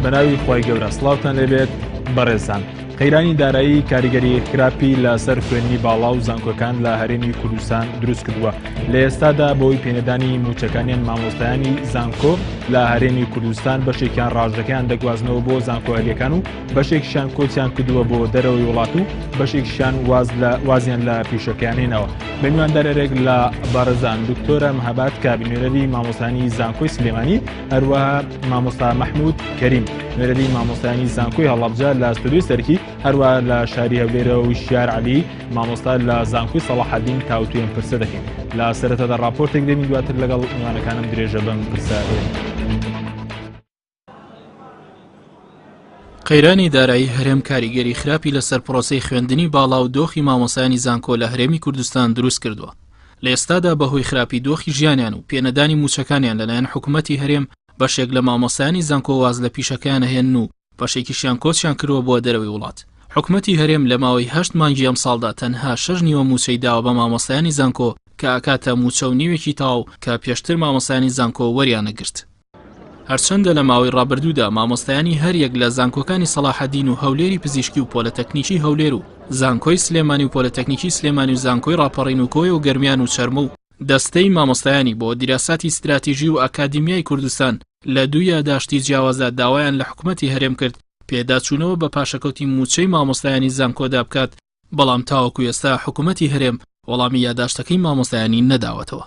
بەناوی خوای گەورە سڵاوتان لێبێت بەڕێزان. قەیرانی دارایی کاریگەری خراپی لەسەر خوێندنی باڵا و زانکۆکان لە هەرێمی کوردستان دروست کردووە. لە ئێستادا بەهۆی پێنەدانی مووچەکانیان مامۆستایانی زانکۆ لە هەرێمی کوردستان بەشێکیان ڕاژەکەیان دەگوازنەوە بۆ زانکۆ ئەهلیەکان و بەشێکیشیان کۆچیان کردووە بۆ دەرەوەی وڵات و بەشێکیشیان واز لە وازیان لە پیشەکەیان هێناوە. بە میواندارێک لە بەڕێزان دکتۆرە مهاباد کابی نوێنەری مامۆستایانی زانکۆی سلێمانی، هەروەها مامۆستا مەحمود کەریم نوێنەری مامۆستایانی زانکۆی هەڵەبجە لە ستۆدیۆی سەرەکی، هەروەها لە شاری هەولێرەوە وشیار عەلی مامۆستا لە زانکۆی سەڵاحەدین تاوتوێ ئەم پرسە دەکەین. لە سەرەتادا ڕاپۆرتێک دێنین، دواتر لەگەڵ میوانەکانم درێژە بەم پرسە دەدەین. قەیرانی دارایی هەرێم کاریگەری خراپی لەسەر پرۆسەی خوێندنی باڵا و دۆخی مامۆستایانی زانکۆ لە هەرێمی کوردستان دروست کردووە. لە ئێستادا بەهۆی خراپی دۆخی ژیانیان و پێنەدانی مووچەکانیان لەلایەن حکومەتی هەرێم، بەشێک لە مامۆستایانی زانکۆ واز لە پیشەکەیان ئەهێنن و بەشێکیشیان کۆچیان کردووە بۆ دەرەوەی وڵات. حکومەتی هەرێم لە ماوەی هەشت مانگی ئەمساڵدا تەنها شەش نیوە مووچەی داوە بە مامۆستایانی زانکۆ کە ئەکاتە مووچە و نیوێکی تەواو کە پێشتر مامۆستایانی زانکۆ وەریان ئەگرت. هەرچەندە لە ماوەی ڕابردوودا مامۆستایانی هەریەک لە زانکۆکانی سەڵاحەدین و هەولێری پزیشکی و پۆلەتەکنیکی هەولێر و زانکۆی سلێمانی و پۆلەتەکنیکی سلێمانی و زانکۆی ڕاپەڕین و کۆیە و گەرمیان و چەرموو و دەستەی مامۆستایانی بۆ دیراساتی ستراتیژی و ئەکادیمیای کوردستان لە دوو یاداشتی جیاوازدا داوایان لە حکومەتی هەرێم کرد پێداچوونەوە بە پاشەکەوتی مووچەی مامۆستایانی زانکۆدا بکات، بەڵام تاوەکو ئێستا حکومەتی هەرێم وەڵامی یاداشتەکەی مامۆستایانی نەداوەتەوە.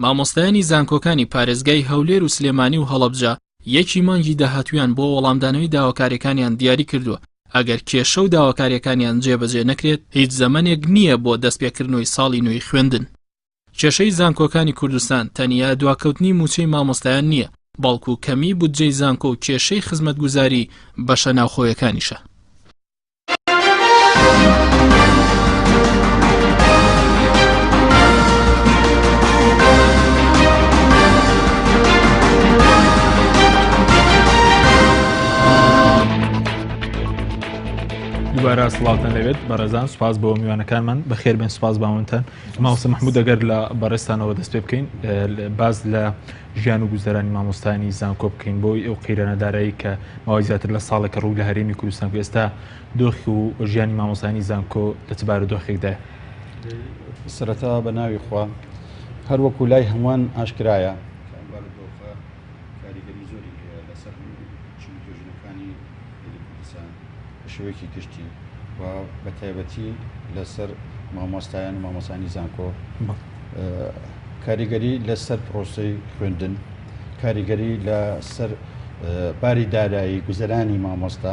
مامۆستایانی زانکۆکانی پارێزگای هەولێر و سلێمانی و هەڵەبجە یەکی مانگی داهاتوویان بۆ وەڵامدانەوەی داواکارییەکانیان دیاری کردووە، ئەگەر کێشە و داواکارییەکانیان جێبەجێ نەکرێت هیچ زەمەنێک نییە بۆ دەستپێکردنەوەی ساڵی نوێی خوێندن. کێشەی زانکۆکانی کوردستان تەنیا دواکەوتنی مووچەی مامۆستایان نییە، بەڵکو کەمیی بودجەی زانکۆ و کێشەی خزمەتگوزاری بەشە ناوخۆیەکانیشە. دووبارە سڵاوتان لەوێت بەڕێزان سوپاس بۆ میوانەکانمان بەخێر بێن سوپاس باونتان مامۆستا محمود ئەگەر لە بەڕێزتانەوە دەست پێ بکەین باز لە ژیان و گوزەرانی مامۆستایانی زانکۆ بکەین بۆی ئەو قەیرانە دارایی کە ماوەی زیاتر لە ساڵێکە ڕووی لە هەرێمی کوردستان کرد ئێستا دۆخی و ژیانی مامۆستایانی زانکۆ لە چ بارودۆخێکدایە؟ سەرەتا بە ناوی خوا هەر وەکو لای هەمووان ئاشکرایە کە ئەم بارودۆخە کاریگەری زۆری هەیە لەسەر هەموو چین و توێژینەکانی گەلی کوردستان بە شێوەیەکی گشتی و بە تایبەتی لەسەر مامۆستایان و مامۆستایانی زانکۆ کاریگەری لەسەر پرۆسەی خوێندن، کاریگەری لەسەر باری دارایی گوزەرانی مامۆستا،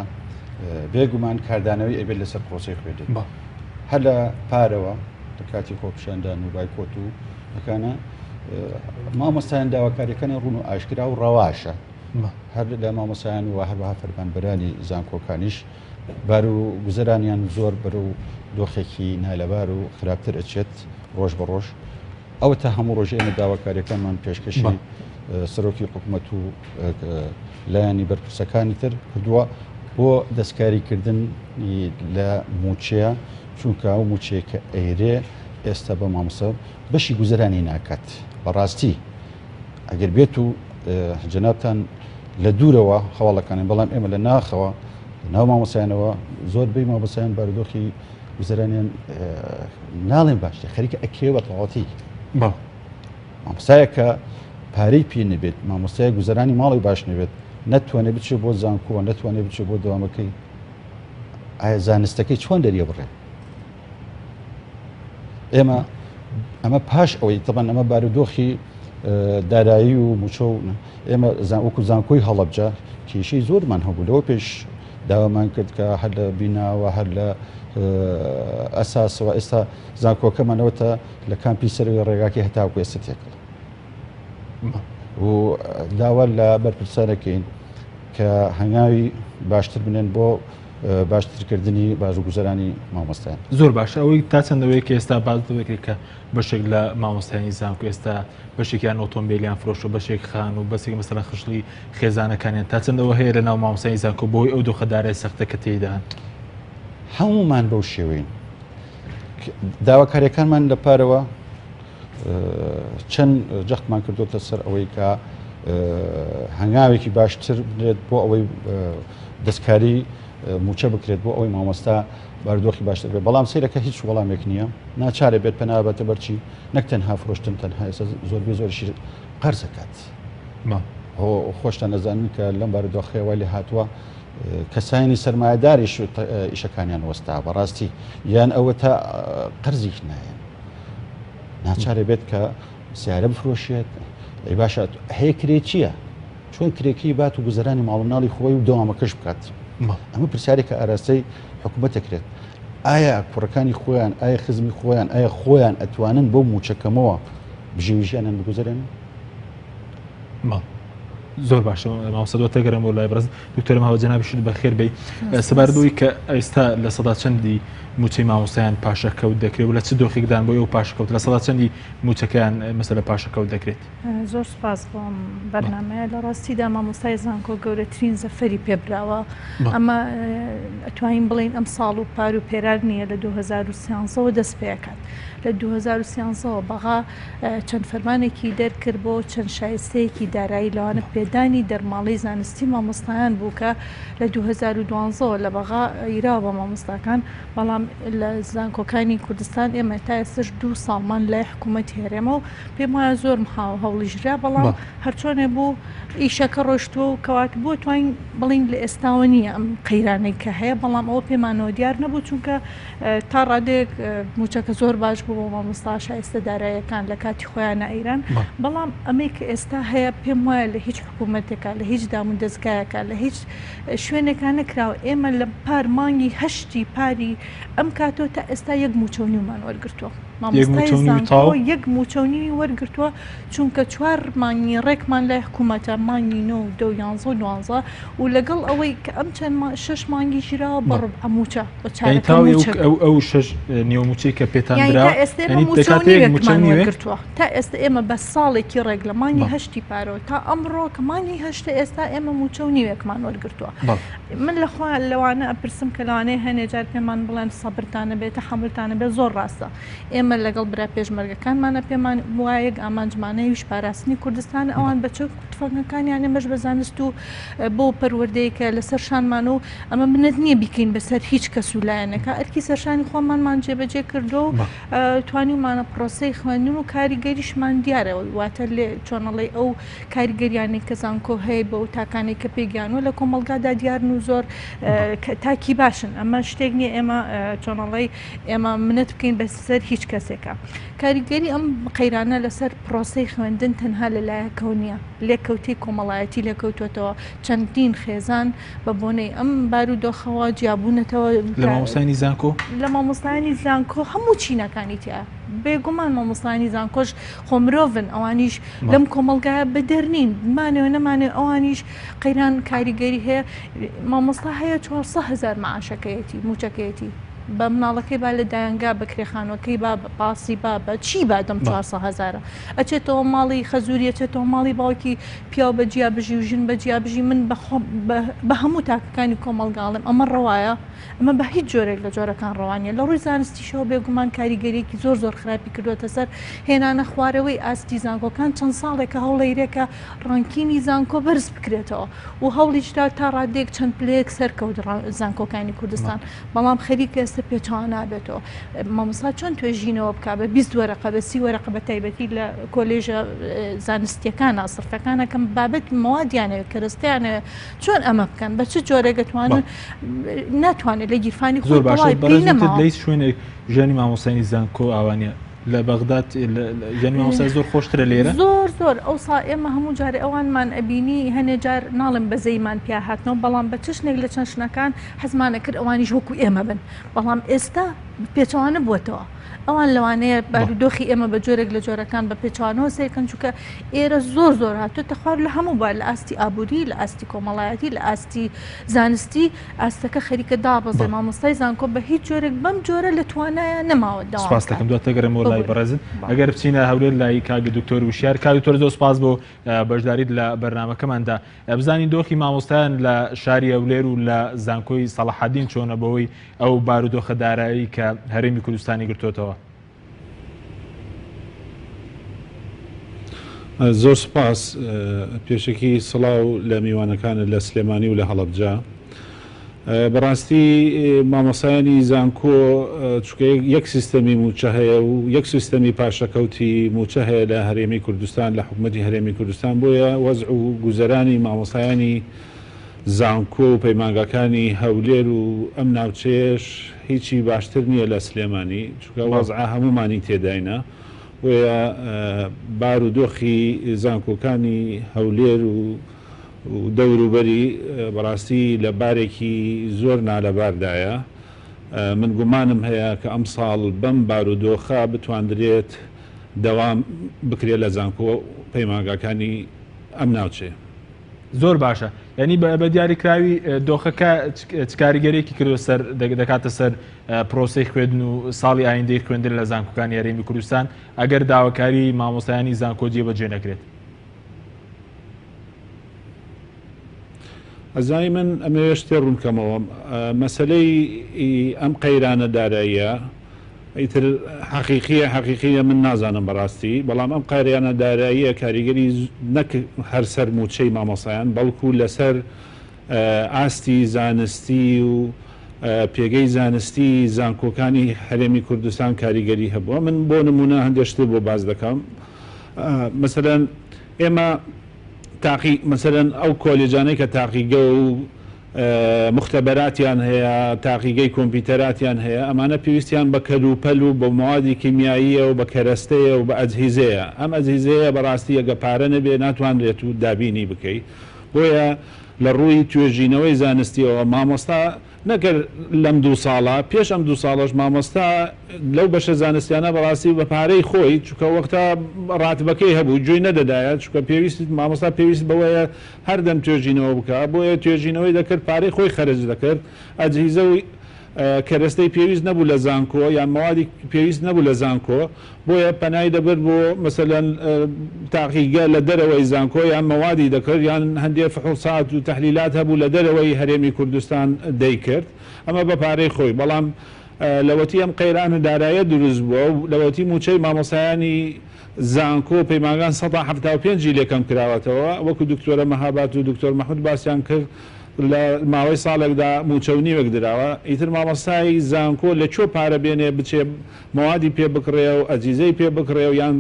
بێگومان کاردانەوەی ئەبێت لەسەر پرۆسەی خوێندن. هەر لە پارەوە لە کاتی خۆپیشاندان و بایکۆت و ئەکانە مامۆستایان داواکاریەکانی ڕوون و ئاشکرا و ڕەواشە هەر لە مامۆستایان و هەروەها فەرمانبەرانی زانکۆکانیش بار و گوزەرانیان زۆر بەرەو دۆخێکی نالەبار و خراپتر ئەچێت ڕۆژ بە ڕۆژ. ئەوەتا هەموو ڕۆژ ئێمە داواکاریەکانمان پێشکەشی سەرۆکی حکوومەت و لایەنی بەرپرسەکانی تر کردووە بۆ دەستکاریکردن لە موچەیە چونکە ئەو موچەیە کە ئەیرێ ئێستا بە مامۆستا بەشی گوزەرانی ناکات بەڕاستی ئەگەر بێت و جەنابتان لە دوورەوە هەواڵەکانن بەڵام ئێمە لە ناخەوە ناو مامۆسایانەوە زۆر بەی مامۆسایان بارودۆخی گوزەرانیان ناڵێن باشتر خەریکە ئەکرێ بە تەواوەتی مامۆستایە کە پارەی پێ نەبێت مامۆستای گوزەرانی ماڵی باش نەبێت نەتوانێت بچێت بۆ زانکۆ نەتوانێت بچێت بۆ دەوامەکەی ئایا زانستەکەی چۆن دەریە بڕێ ئێمە ئەمە پاش ئەوەی تەبەن ئەمە بارودۆخی دارایی و موچە و ئێمە وەکو زانکۆی هەڵەبجە کێشەی زۆرمان هەبوو لەوە پێش داوامان کرد کە هەر لە بیناوە هەر لە ئەساسەوە ئێستا زانکۆکەمانەوە تا لە کامپی سەرەوەی ڕێگاکەی هەتاوکو ئێستا تێکەڵ و داوا لە بەرپرسانەکەین کە هەنگاوی باشتر بنێن بۆ باشترکردنی بارگوزەرانی مامۆستایان. زۆر باشە ئەوەی تا چەند ئەوەیە کە ئێستا باس دەکرێت کە بەشێک لە مامۆستایانی زانکۆ ئێستا بەشێکیان ئۆتۆمبیلیان فرۆشتوە بەشێک خان و بەسێک مەسەلەن خشڵی خێزانەکانیان تا چەند ئەوە هەیە لە ناو مامۆستایانی زانکۆ بەهۆی ئەو دۆخە دارای سەختە کە تێیدان؟ هەموومان بەو شێوەین داواکاریەکانمان لە پارەوە چەند جەختمان کردوتە سەر ئەوەی کە هەنگاوێکی باشتر بنرێت بۆ ئەوەی دەستکاری موچە بکرێت بۆ ئەوەی مامۆستا بارودۆخی باشتر بێت بەڵام سەیرەکە هیچ وەڵامێک نییە ناچارە بێت پەنابەتە بەرچی نەک تەنها فرۆشتن تەنها ئێستا زۆربەی زۆرشی قەرزەکات خۆشتان نەزانن کە لەم بارودۆخەیە وای لێ هاتووە کەسانی سەرمایەداریش ئیشەکانیان وەستا بەڕاستی یان ئەوە تا قەرزیش نایەن ناچارێ بێت کە سیارە بفرۆشێت ئەی باشە هەیە کرێ چییە؟ چۆن کرێکەی بات و گوزەرانی ماڵ مناڵی خۆی و دەوامەکەش بکات ئەمە پرسیارێکە ئاراستەی حکوومەت دەکرێت ئایا کوڕەکانی خۆیان ئایا خزمی خۆیان ئایا خۆیان ئەتوانن بۆ موچەکەمەوە بژێوی ژیانیان بگوزەرێنن؟ زۆر باشە مامۆستا دواتر گەرم بۆ لای بەڕێز دکتۆر ماوە جەنابیشت بەخێر بێی سەبارەت بەوەی کە ئێستا لە سەدا چەندی موچەی مامۆستایان پاشەکەوت دەکرێت و لە چ دۆخێکدان بۆ ئەو پاشەکەوت لە سەدا چەندی موچەکەیان مەسەلە پاشەکەوت دەکرێت؟ زۆر سپاس بۆ ئەم بەرنامەیە لە ڕاستیدا مامۆستای زانکۆ گەورەترین زەفەری پێبراوە ئەمە ئەتوانین بڵین ئەم ساڵ و پار و پێرار نییە لە 2013ەوە دەست پێکات لە 2013ەوە بەغا چەند فەرمانێکی دەرکرد بۆ چەند شایستەیەکی دارایی لەوانە پێدانی دەرماڵەی زانستی مامۆستایان بوو کە لە 2012ەوە لە بەغا یراوە بە مامۆستاکان بەڵام لە زانکۆکانی کوردستان ئێمە تا ئێستش دوو ساڵمان لای حکوومەتی هەرێمە و پێم وایە زۆر هەوڵیشرا بەڵام هەرچۆنێ بوو ئیشەکە ڕۆشتووە و کەوات بۆ توانین بڵین لە ئێستاوە نییە ئەم قەیرانەی کە هەیە بەڵام ئەوە پێمانەوە دیار نەبوو چونکە تا ڕادەیەک مووچەکە زۆر باش بوو بۆ مامۆستا شایستە داراییەکان لە کاتی خۆیان ئەیران بەڵام ئەمەی کە ئێستا هەیە پێم وایە لە هیچ حکوومەتێکا لە هیچ دام و دەزگایەکە لە هیچ شوێنێکا نەکراوە ئێمە لە پار مانگی هەشتی پاری ئەم کاتەوە تا ئێستا یەک مووچە و نیومان وەرگرتووە مامۆستای زانکۆ یەک مووچە و نیوی وەرگرتووە چونکە چوار مانگی ڕێکمان لای حکوومەتە مانگی نۆ و دە و یانزە و دوانزە و لەگەڵ ئەوەی کە ئەم چەند شەش مانگی ژراوە بە ڕبع مووچە بە چارەکە مووچە ئەو ئەو شەش نیوە مووچەی کە پێتان درا تا ئێستا ئێمە یعنی مووچە و دەکاتە یەک نیوێکمان مووچە و نیوێک؟ وەرگرتووە تا ئێستا ئێمە بە ساڵێکی ڕێک لە مانگی بەڵێ. هەشتی پارەوە تا ئەمڕۆ کە مانگی هەشتە ئێستا ئێمە مووچە و نیوێکمان وەرگرتووە بەڵێ. من لە خوا لەوانە ئەپرسم کە لەوانەیە هەنێ جار پێمان بڵێن سەبرتان نەبێ تەحەمولتان نەبێ زۆر ڕاستە ئێمە لەگەڵ برا پێشمەرگەکانمانە پێمان وایە یەک ئامانجمانە ئەویش پاراستنی کوردستانە ئەوان بە چەک و تفەنگەکانیان ئێمەش بە زانست و بۆ پەروەردەیە کە لەسەر شانمان و ئەمە منەت نییە بیکەین بەسەر هیچ کەس و لایەنەکە ئەرکی سەرشانی خۆمانمان جێبەجێ کردو و توانیومانە پرۆسەی خوێندن و کاریگەریشمان دیارە واتە لێ چۆنەڵی ئەو کاریگەریانەی کە زانکۆ هەیە بەو تاکانەی کە پێگەیانوە لە کۆمەڵگادا دیارن و زۆر تاکی باشن ئەمە شتێک نییە ئێمە چۆنەڵی ئێمە منەت بکەین بەسەر هیچ کەسێکە کاریگەری ئەم قەیرانە لەسەر پرۆسەی خوێندن تەنها لە لایەکەوە نییە، لێکەوتەی کۆمەڵایەتی لێکەوتووەتەوە، چەندین خێزان بە بۆنەی ئەم بارودۆخەوە جیابوونەتەوە. لە مامۆستایانی زانکۆ؟ لە مامۆستایانی زانکۆ هەموو چینەکانی تیایە، بێگومان مامۆستایانی زانکۆش خۆ مرۆڤن، ئەوانیش لەم کۆمەڵگایە بەدەر نین، بمانەوێ نەمانەوێ ئەوانیش قەیران کاریگەری هەیە، مامۆستا هەیە 400 هەزار مەعاشەکەیەتی، مووچەکەیەتی. بە مناڵەکەی با لە دایەنگا بە کرێخانوەکەی با بە پاسی با بە چی با دەم 400 هەزارە ئەچێتەوە ماڵی خەزوری ئەچێتەوە ماڵی باوکی پیاو بە جیا بژی و ژن بە جیا بژی من بە هەموو تاکەکانی کۆمەڵگاڵم ئەمە ڕەوایە ئەمە بە هیچ جۆرێک لە جۆرەکان ڕەوانیە لە ڕووی زانستیشەوە بێگومان کاریگەریەکی زۆر زۆر خراپی کردوێتە سەر هێنانە خوارەوەی ئاستی زانکۆکان چەند ساڵێکە هەوڵەیرێکە ڕانکینی زانکۆ بەرز بکرێتەوە و هەوڵیشدا تا ڕادێک چەند پلەیەک سەرکەوت زانکۆکانی کوردستان بەڵام خەریکە ئێستا پێچەوانە نابێتەوە. مامۆستا چۆن توێژینەوە بکا بە 20 وەرەقە بە 30 وەرەقە بە تایبەتی لە کۆلێژە زانستیەکانە سڕفەکانە کەم بابەت مەوادیانەوە کەرەستەیانەوە چۆن ئەمە بکەن بە چ جۆرێک دەتوانن ناتوانێت لە گیرفانی زۆر باشە بەڕێز لە هیچ شوێنێک ژیانی مامۆستایانی زانکۆ ئاوانە لە بەغداد ژیانی مامۆستای زۆر خۆشترە لێرە؟ زۆر زۆر ئەوسا ئێمە هەموو جارێ ئەوانمان ئەبینی هەنێ جار ناڵێم بەزەیمان پیا هاتنەوە بەڵام بە چەشنێک لە چەشنەکان حەزمان ئەکرد ئەوانیش وەکو ئێمە بن بەڵام ئێستا پێچەوانە بووەتەوە ئەوان لەوانەیە بارودۆخی ئێمە بە جۆرێک لە جۆرەکان بە پێچوانەوە سەیرکەن چونکە ئێرە زۆر زۆر هاتووەتە خوار لە هەموو بار لە ئاستی ئابووری لە ئاستی کۆمەڵایەتی لە ئاستی زانستی ئاستەکە خەریکە دابەزێ مامۆستای زانکۆ بە هیچ جۆرێک بەم جۆرە لە توانایە نەماوە دەوام سپاس دەکەم دواتر دەگەڕێمەوە لای بەڕێزت ئەگەر بچینە هەولێر لای کاک دکتۆر وشیار کاک دکتۆر زۆر سپاس بۆ بەشداریت لە بەرنامەکەماندا بزانین دۆخی مامۆستایان لە شاری هەولێر و لە زانکۆی سەڵاحەدین چۆنە بەوەی ئەو بارودۆخە دارایی کە هەرێمی کوردستانی گرتوتەوە. زۆر سوپاس. پێشەکی سڵاو لە میوانەکانت لە سلێمانی و لە هەڵەبجە. بەڕاستی مامۆستایانی زانکۆ چونکە یەک سیستەمی مووچە هەیە و یەک سیستەمی پاشەکەوتی مووچە هەیە لە هەرێمی کوردستان لە حکومەتی هەرێمی کوردستان بۆیە وەزع و گوزەرانی مامۆستایانی زانکۆ و پەیمانگاکانی هەولێر و ئەم ناوچەیەش هیچی باشتر نییە لە سلێمانی چونکە وەزعە هەموومانی تێداینە بۆیە بار و دۆخی زانکۆکانی هەولێر و دەوروبەری بەڕاستی لە بارێکی زۆر نالەباردایە. من گومانم هەیە کە ئەمساڵ بەم بارودۆخە بتواندرێت دەوام بکرێت لە زانکۆ و پەیمانگاکانی ئەم ناوچەیە. زۆر باشە یعنی بە دیاریکراوی دۆخەکە چ کاریگەرێکی کردو سەر دەکاتە سەر پرۆسی خوێندن و ساڵی ئایندەی خوێندن لە زانکۆکانی هەرێمی کوردستان ئەگەر داواکاری مامۆستایانی زانکۆ جێبەجێ نەکرێت؟ ئەزانی من ئەمەوێ شتێ ڕوون کەمەوە مەسەلەی ئەم قەیرانە داراییە ئیتر حەقیقیە حەقیقیە من نازانم بەڕاستی بەڵام ئەم قەیرانە داراییە کاریگەری نەک هەر سەر موچەی مامۆسایان بەڵکو لەسەر ئاستی زانستی و پێگەی زانستی زانکۆکانی هەرێمی کوردستان کاریگەری هەبووە من بۆ نمونە هەندێک شتێ بۆ باس دەکەم مەسەلەن ئێمە تاقی مەسەلەن ئەو کۆلێجانەی کە تاقیگە و موختەبەراتیان هەیە، تاقیگەی کۆمپیوتەراتیان هەیە، ئەمانە پێویستیان بە کەلوپەل و بە مەوادی کیمیاییە و بە کەرەستەیە و بە ئەجهیزەیە. ئەم ئەجهیزەیە بەڕاستی ئەگە پارە نەبێ ناتوانرێت و دابینی بکەی. بۆیە لە ڕووی توێژینەوەی زانستییەوە مامۆستا نەک هەر لەم دوو ساڵە، پێش ئەم دوو ساڵەش مامۆستا لەو بەشە زانستیانە بەڕاستی بە پارەی خۆی، چونکە وەختە ڕاتبەکەی هەبوو گوێی نەدەدایە، چونکە پێویست مامۆستا پێویست بەوەیە هەردەم توێژینەوە بکا، بۆیە توێژینەوەی دەکرد پارەی خۆی خەرج دەکرد، ئەجهیزە و کەرەستەی پێویست نەبوو لە زانکۆ یان مەوادی پێویست نەبوو لە زانکۆ، بۆیە پەنای دەبرد بۆ مەسەلەن تاقیگە لە دەرەوەی زانکۆ یان مەوادی دەکرد یان هەندێ فحوسات و تەحلیلات هەبوو لە دەرەوەی هەرێمی کوردستان دەیکرد ئەمە بە پارەی خۆی بەڵام لەوەتی ئەم قەیرانە دارایە دروست بووە و لەوەتی مووچەی مامۆستایانی زانکۆ و پەیمانگان 75% ی لێ کەم کراوەتەوە وەکو دکتۆرە مەهابات و دکتۆر مەحمود باسیان کرد لە ماوەی ساڵێکدا مووچە و نیوێک دراوە ئیتر مامۆستای زانکۆ لە کوێ پارە بێنێ بچێ مەوادی پێ بکڕێ و ئەجیزەی پێ بکڕێ و یان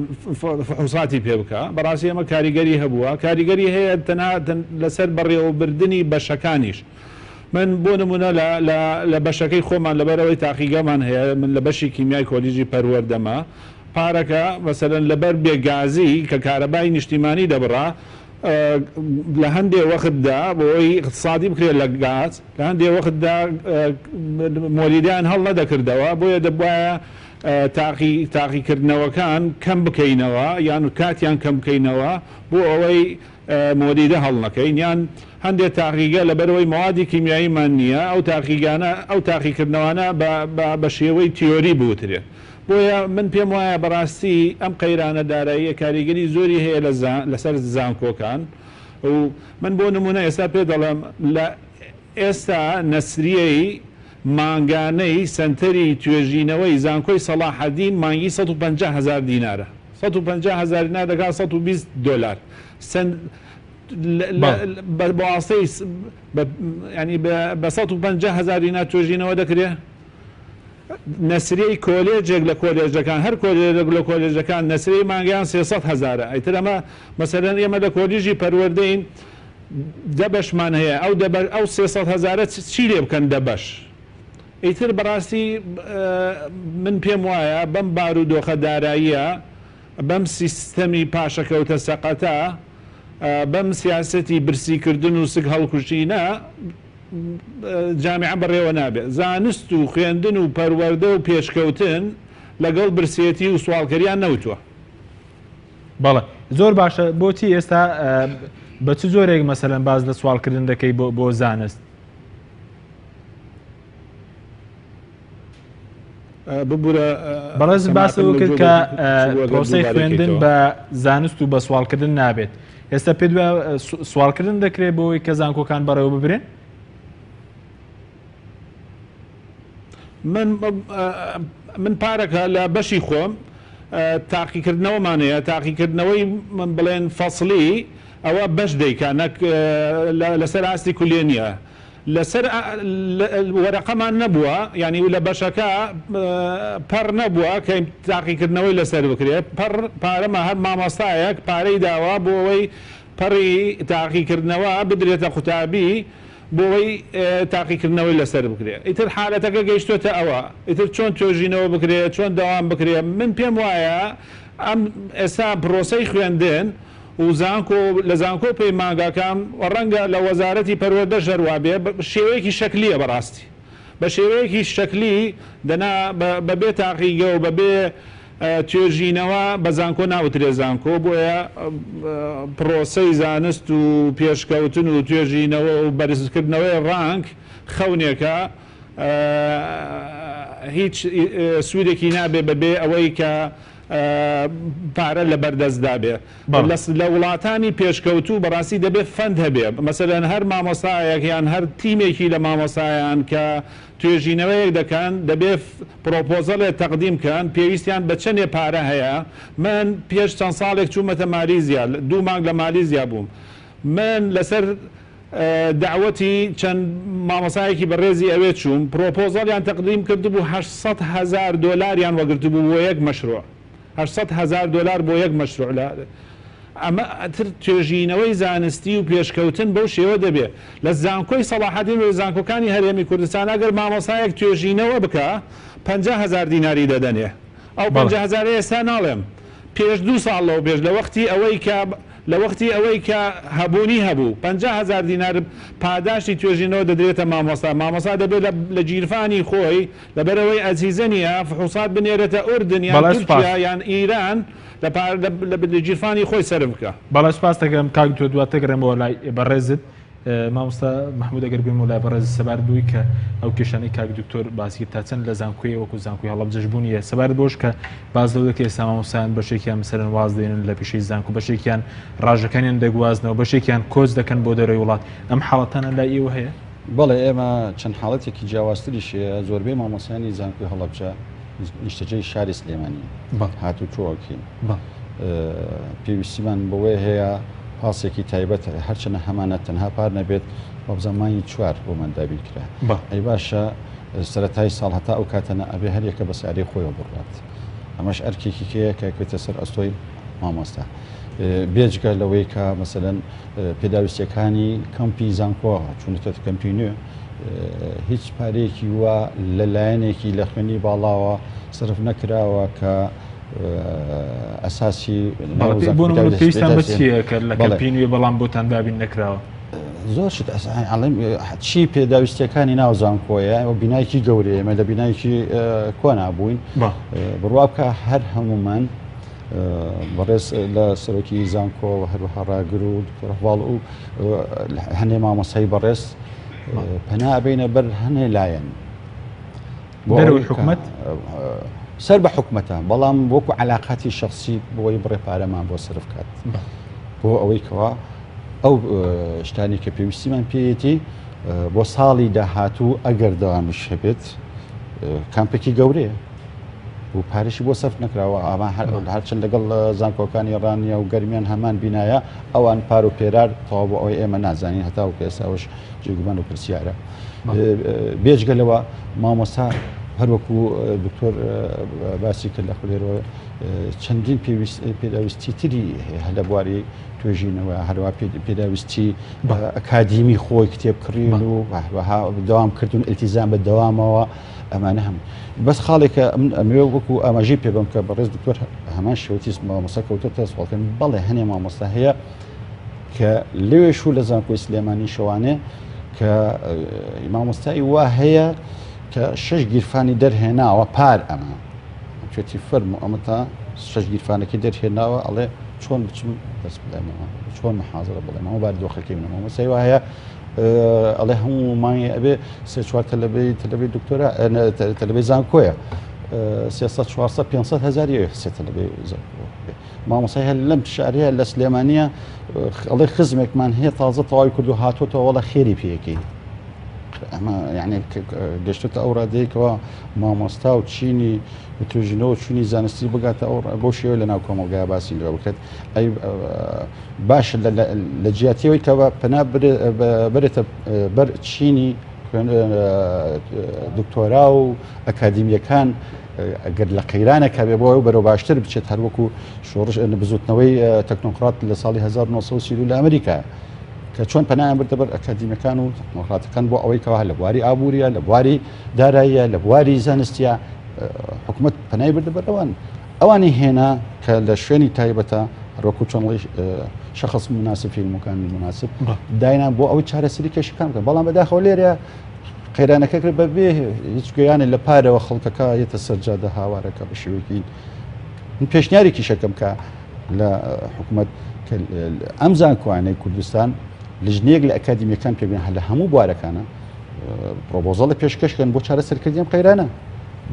فحوساتی پێ بکا بەڕاستی ئەمە کاریگەری هەبووە کاریگەری هەیە تەنها لەسەر بەڕێوەبردنی بەشەکانیش من بۆ نمونە لە لە لە بەشەکەی خۆمان لەبەرئەوەی تاقیگەمان هەیە من لە بەشی کیمیای کۆلیژی پەروەردەمە پارەکە مەسەلەن لەبەر بێ گازی کە کارەبای نیشتیمانی دەبڕا لە هەندێ وەختدا بۆ ئەوەی ئیقتسادی بکرێت لە گاز لە هەندێ وەختدا مۆلیدەیان هەڵنەدەکردەوە بۆیە دەبوایە تاقی تاقیکردنەوەکان کەم بکەینەوە یان کاتیان کەم بکەینەوە بۆ ئەوەی مۆلیدە هەڵنەکەین یان هەندێ تاقیگە لەبەرئەوەی مەوادی کیمیاییمان نییە ئەو تاقیگانە ئەو تاقیکردنەوانە بە بە شێوەی تیۆری بوترێت بۆیە من پێم وایە بەڕاستی ئەم قەیرانە داراییە کاریگەری زۆری هەیە لە لەسەر زانکۆکان و من بۆ نمونە ئێستا پێ دەڵێم لە ئێستا نەسریەی مانگانەی سەنتەری توێژینەوەی زانکۆی سەڵاحەدین مانگی 150 هەزار دینارە 150 هەزار دینار دەکات 120 دۆلار سەن بە بەواستەی ینی بە 150 هەزار دینار توێژینەوە دەکرێ نەسریەی کۆلێجێک لە کۆلێژەکان هەر کۆلێژێک لە کۆلێژەکان نەسریەی مانگیان 300 هەزارە ئیتر ئەمە مەسەلەن ئێمە لە کۆلیژی پەروەردەین دە بەشمان هەیە ئەو دە ئەو 300 هەزارە چی لێ بکەن دە بەش ئیتر بەڕاستی من پێم وایە بەم بارودۆخە داراییە بەم سیستەمی پاشەکەوتە سەقەتە بەم سیاسەتی برسیکردن و سک هەڵکوشینە جامیعە بەڕێوە نابێ. زانست و خوێندن و پەروەردە و پێشکەوتن لەگەڵ برسێتی و سواڵکەریان نەوتوە. بەڵێ زۆر باشە بۆچی ئێستا بە چ جۆرێک مەسەلەن باس لە سواڵکردن دەکەی بۆ بۆ زانست؟ ببورە بەڕێز باس سەماعەکەم لەوە لە کرد گوێ کە چوو ئەگەر پرۆسەی دووبارەی خوێندن کەیتەوە. بە زانست و بە سواڵکردن نابێت ئێستا پێت وایە سواڵکردن دەکرێت بۆ ئەوەی کە زانکۆکان بەڕێوە ببرێن؟ من من پارەکە لە بەشی خۆم تاقیکردنەوەمان هەیە، تاقیکردنەوەی بڵێن فەسڵی ئەوە بەش دەیکا نەک لەسەر ئاستی کولیە نییە. لەسەر وەرەقەمان نەبووە یانی لە بەشەکە پەڕ نەبووە کە تاقیکردنەوەی لەسەر بکرێ پەڕ پارەمە هەر مامۆستایەک پارەی داوە بۆ ئەوەی پەڕی تاقیکردنەوە بدرێتە قوتابی بۆ ئەوەی تاقیکردنەوەی لەسەر بکرێ ئیتر حالەتەکە گەیشتۆتە ئەوە ئیتر چۆن توێژینەوە بکرێ چۆن دەوام بکرێ من پێم وایە ئەم ئێستا پرۆسەی خوێندن و زانکۆ لە زانکۆ و پەیمانگاکان و ڕەنگە لە وەزارەتی پەروەردەش هەر وابێ بە شێوەیەکی شەکلییە بەڕاستی بە شێوەیەکی شەکلی دەنا بە بێ تاقیگە و بە بێ توێژینەوە بە زانکۆ ناوترێ زانکۆ بۆیە پڕۆسەی زانست و پێشکەوتن و توێژینەوە و بەرزکردنەوەی ڕانک خەونێکە هیچ سوودێکی نابێ بە بێ ئەوەی کە پارە لەبەردەستدا بێ. لە وڵاتانی پێشکەوتوو بەڕاستی دەبێ fund هەبێ. مەسەلەن هەر مامۆستایەک یان هەر تیمێکی لە مامۆستایان کە توێژینەوەیەک دەکەن دەبێ proposal ێ تەقدیم کەن پێویستیان بە چەنێ پارە هەیە. من پێش چەند ساڵێک چوومەتە مالیزیا دوو مانگ لە مالیزیا بووم. من لەسەر دەعوەتی چەند مامۆستایەکی بەڕێزی ئەوێ چووم، proposal یان تەقدیم کردبوو 800 هەزار دۆلاریان وەگرتبوو بۆ یەک مەشروع، 800 هەزار دۆلار بۆ یەک مەشروع لە ئەمە ئەتر توێژینەوەی زانستی و پێشکەوتن بەو شێوە دەبێ لە زانکۆی سەڵاحەدین و لە زانکۆکانی هەرێمی کوردستان ئەگەر مامۆستایەک توێژینەوە بکا 50 هەزار دیناری دەدەنێ. ئەو 50 هەزارەی ئێستا ناڵێم، پێش دوو ساڵ لەوە پێش لە وەختی ئەوەی کە لە وەختی ئەوەی کە هەبوونی هەبوو، 50 هەزار دینار پاداشتی توێژینەوە دەدرێتە مامۆستا، مامۆستا دەبێت لە لە گیرفانی خۆی لەبەرئەوەی ئەجهیزە نییە فحوسات بنێرێتە ئوردن یان بەڵێ سوپاس. تورکیا یان ئیران لە پار لە لە گیرفانی خۆی سەرف بکا. بەڵێ سوپاست دەکەم کاک دکتۆر دواتر گەڕێمەوە لای بەڕێزت. مامۆستا مەحمود ئەگەر بێمەوە لای بەڕێزت سەبارەت بەوەی کە ئەو کێشانەی کاک دکتۆر باسی کرد تا چەند لە زانکۆی وەکو زانکۆی هەڵەبجەش بوونی هەیە سەبارەت بەوەش کە باس لەوە دەکرێت ئێستا مامۆستایان بەشێکیان مەسەلەن واز دێنن لە پیشەی زانکۆ بەشێکیان ڕاژەکانیان دەگوازنەوە بەشێکیان کۆچ دەکەن بۆ دەرەوەی وڵات ئەم حاڵەتانە لای ئێوە هەیە؟ بەڵێ ئێمە چەند حاڵەتێکی جیاوازتریش هەیە زۆربەی مامۆستایانی زانکۆی هەڵەبجە نیشتەجێی شاری سلێمانی هاتوچۆ ئەکەین پێویستیمان بەوەی هەیە پاسێکی تایبەت هەرچەنە هەمانە تەنها پار نەبێت وابزانم مانگی چوار بۆمان دابین کرا ئەی باشە سەرەتای ساڵ هەتا ئەو کاتەنە ئەبێ هەریەکە بە سارەی خۆیەوە بڕوات ئەمەش ئەرکێکی کەیە کە کەوتە سەر ئەستۆی مامۆستا بێجگە لەوەی کە مەسەلەن پێداویستیەکانی کەمپی زانکۆ چونەتە کەمپی نوێ هیچ پارەیەکی وا لە لایەنێکی لە خوێنی باڵاوە سرف نەکراوە کە ئەساسی پێویستان بە چییە کە لە کەمپی نوێ بەڵام بۆتان دابین نەکراوە؟ زۆر شت ئەڵێم چی پێداویستیەکانی ناو زانکۆیە و بینایکی گەورەیە ئێمە لە بینایکی کۆنا بووین بڕوا بکە هەر هەمومان بەڕێز لە سەرۆکی زانکۆ و هەروەها ڕاگر و دکتۆر هەواڵ و هەندێ مامۆستای بەڕێز پەنا بینە بەر هەنێ لایەن دەرەوەی حکومەت سەر بە حکومەتە بەڵام وەکو علااقاتی شخصی بۆی بڕێ پارەمان بۆ سرف کات بۆ ئەوەی کەوا ئەو شتانی کە پێویستیمان پێیەتی بۆ ساڵی داهاتوو ئەگەر دەوامیش هەبێت کامپێکی گەورەیە و پارەشی بۆ سەرف نەکراوە ئەمە هەرچەند لەگەڵ زانکۆکانی ڕانیە و گەرمیان هەمان بینایە ئەوان پار و پێرار تەواو بۆ ئەوەی ئێمە نازانین هەتاوەکو ئێستاوەش جێگومان و پرسیارە بێجگە لەوە مامۆستا هەروەکو دکتۆر باسی کرد لە خولێرەوە چەندین پێداویستی تری هەیە لە بواری توێژینەوە هەروە پێداویستی ئەکادیمی خۆی کتێب کڕین و هەروەها دەوام کردون ئیلتیزام بە دەوامەوە ئەمانە هەم بەس خاڵێکە من ئەمەوێ وەکو ئاماژەی پێ بەم کە بەڕێز دکتۆر هەمان شێوەتی مامۆستا کەوتۆتە سواڵکردن بەڵێ هەنێ مامۆستا هەیە کە لەوێش و لە زانکۆی سلێمانی شەوانێ کە مامۆستای وا هەیە کە شش گیرفانی دەرهێناوە پار ئەمە چێتی فەرم و ئەمە تا شش گیرفانەکەی دەرهێناوە ئەڵێ چۆن بچم دەست بڵێمەوە چۆن محازرە بڵێمەوە بار دۆخەکەی منە مامۆستای وا هەیە ئەڵێ هەموو مانگێ ئەبێ سێ چوار تەلەبەی تەلەبەی دکتۆرا تەلەبەی زانکۆیە 300 400 500 هزاری سێ تەلەبەی زانکۆ مامۆسای هەر لەم شارەیە لە سلێمانیە ئەڵێ خزمێکمان هەیە تازە تەواوی کردو هاتۆتەوە وەڵا خێری پێەکەی. ئەمە یعنی گەشتێتە ئەو ڕادەیەکەوە مامۆستا و چینی توێژینەوە چوونی زانستی بگاتە ئەو بۆ شێوە لە ناو کۆمەڵگای باسی لێ بکرێت. ئەی باش لە جیاتیەوەی کە پەنا برێتە بەر چینی دکتۆرا و ئەکادیمیەکان ئەگەر لە قەیرانێکا بێ بۆ ئەو بەرەو باشتر بچێت هەروەکو شۆڕش بزوتنەوەی تەکنۆکرات لە ساڵی 1930 لە ئەمریکا کە چۆن پەنایان بردە بەر ئەکادیمەکان و تەکنۆکراتەکان بۆ ئەوەی کەوا لە بواری ئابووریە لە بواری داراییە لە بواری زانستیە حکوومەت پەنای بردە بەر ئەوان ئەوانی هێنا کە لە شوێنی تایبەتە هەروەکو چۆن شخص مناسب في المكان المناسب داینا بۆ ئەوەی چارەسەری کێشەکان بکەن بەڵام بەداخەوە لێرە قەیرانەکە کرد بەبێ هیچ گوێیانێ لە پارەوە خەڵکەکە یەتە سەر جادە هاوارەکە بە شێوەیەکی من پێشنیارێکیش ئەکەم کە لە حکوومەت ئەم زانکۆیانەی کوردستان لژنەیەک لە ئەکادیمیەکان پێک بێن لە هەموو بوارەکانە پرۆپۆزەڵە پێشکەشکەن بۆ چارەسەرکردنی ئەم قەیرانە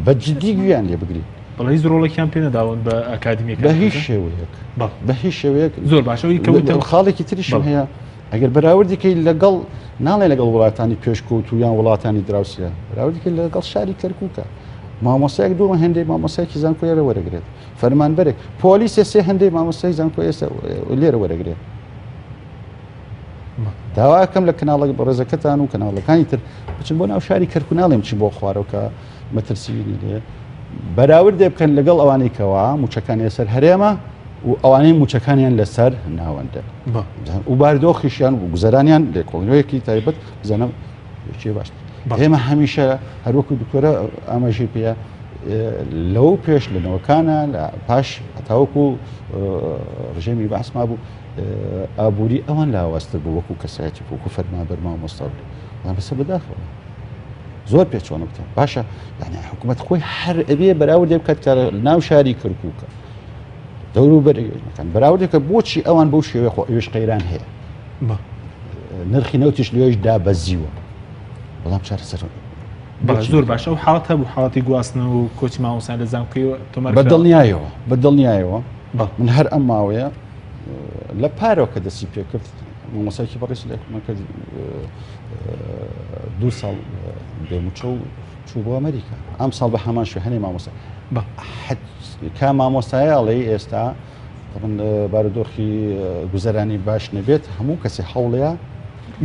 بە جدی گوێیان لێ بگرین. بەڵێ هیچ ڕۆڵێکیان پێ نەداون بە ئەکادیمیەکان بە هیچ شێوەیەک بە هیچ شێوەیەک زۆر باشە ئەوەی کە وتم خاڵێکی تریشم هەیە ئەگەر بەراوردی کەی لەگەڵ ناڵێ لەگەڵ وڵاتانی پێشکەوتوو یان وڵاتانی دراوسێ بەراوردی کەی لەگەڵ شاری کەرکووکە مامۆستایەک دوو هێندەی مامۆستایەکی زانکۆ لێرە وەرەگرێت فەرمانبەرێک پۆلیسێ سێ هەندەی مامۆستای زانکۆ ئێستا لێرە وەرەگرێت داواکەم لە کەناڵە بەڕێزەکەتان و کەناڵەکانی تر بچن بۆ ناو شاری کەرکوک ناڵێم چی بۆ خوارەوە کە مەترسی لێ بەراوردێ بکەن لەگەڵ ئەوانەی کەوا موچەکان لەسەر هەرێمە و ئەوانەی موچەکانیان لەسەر ناوەندە و باردۆخیشیان و گوزەرانیان لێکۆڵینەوەیەکی تایبەت بزانم چێ باش ئێمە هەمیشە هەروەکو دکتۆرە ئاماژەی پێە لەو پێش لە نەوەکانە لە پاش هەتاوەکو ڕژێمی بەعس مابوو ئابووری ئەوان لاوازتر بوو وەکو کەسایەتی وەکو فەرمانبەر مامۆستا بەڵام بەسە بەداخەوە زۆر پێچەوانە بکەن باشە یعنی حکوومەت خۆی هەر ئەبێ بەراوردێ بکات کە ناو شاری کەرکووکە دەوروبەرەکان بەراوردێکە بۆچی ئەوان بەو شێوەیە خۆ ئەوێش قەیران هەیە نرخی نەوتیش لەوێش دابەزیوە بەڵام چارەسەر زۆر باشە ئەو حاڵەت هەبوو حاڵەتی گواستنەوە و کۆچی مامۆستایان لە زانکۆی تۆمار بە دڵنیایەوە بە دڵنیایەوە من هەر ئەم ماوەیە لە پارەوە کە دەستی پێکرد مامۆستایەکی بەڕێز لە کە دوو ساڵ بێموچە و چوو بۆ ئەمریکا ئەم ساڵ بە هەمان شوێ هەنێ مامۆستا کا مامۆستایاڵی ئێستا من بارودۆخی گوزەرانی باش نەبێت هەموو کەسی هەوڵەیە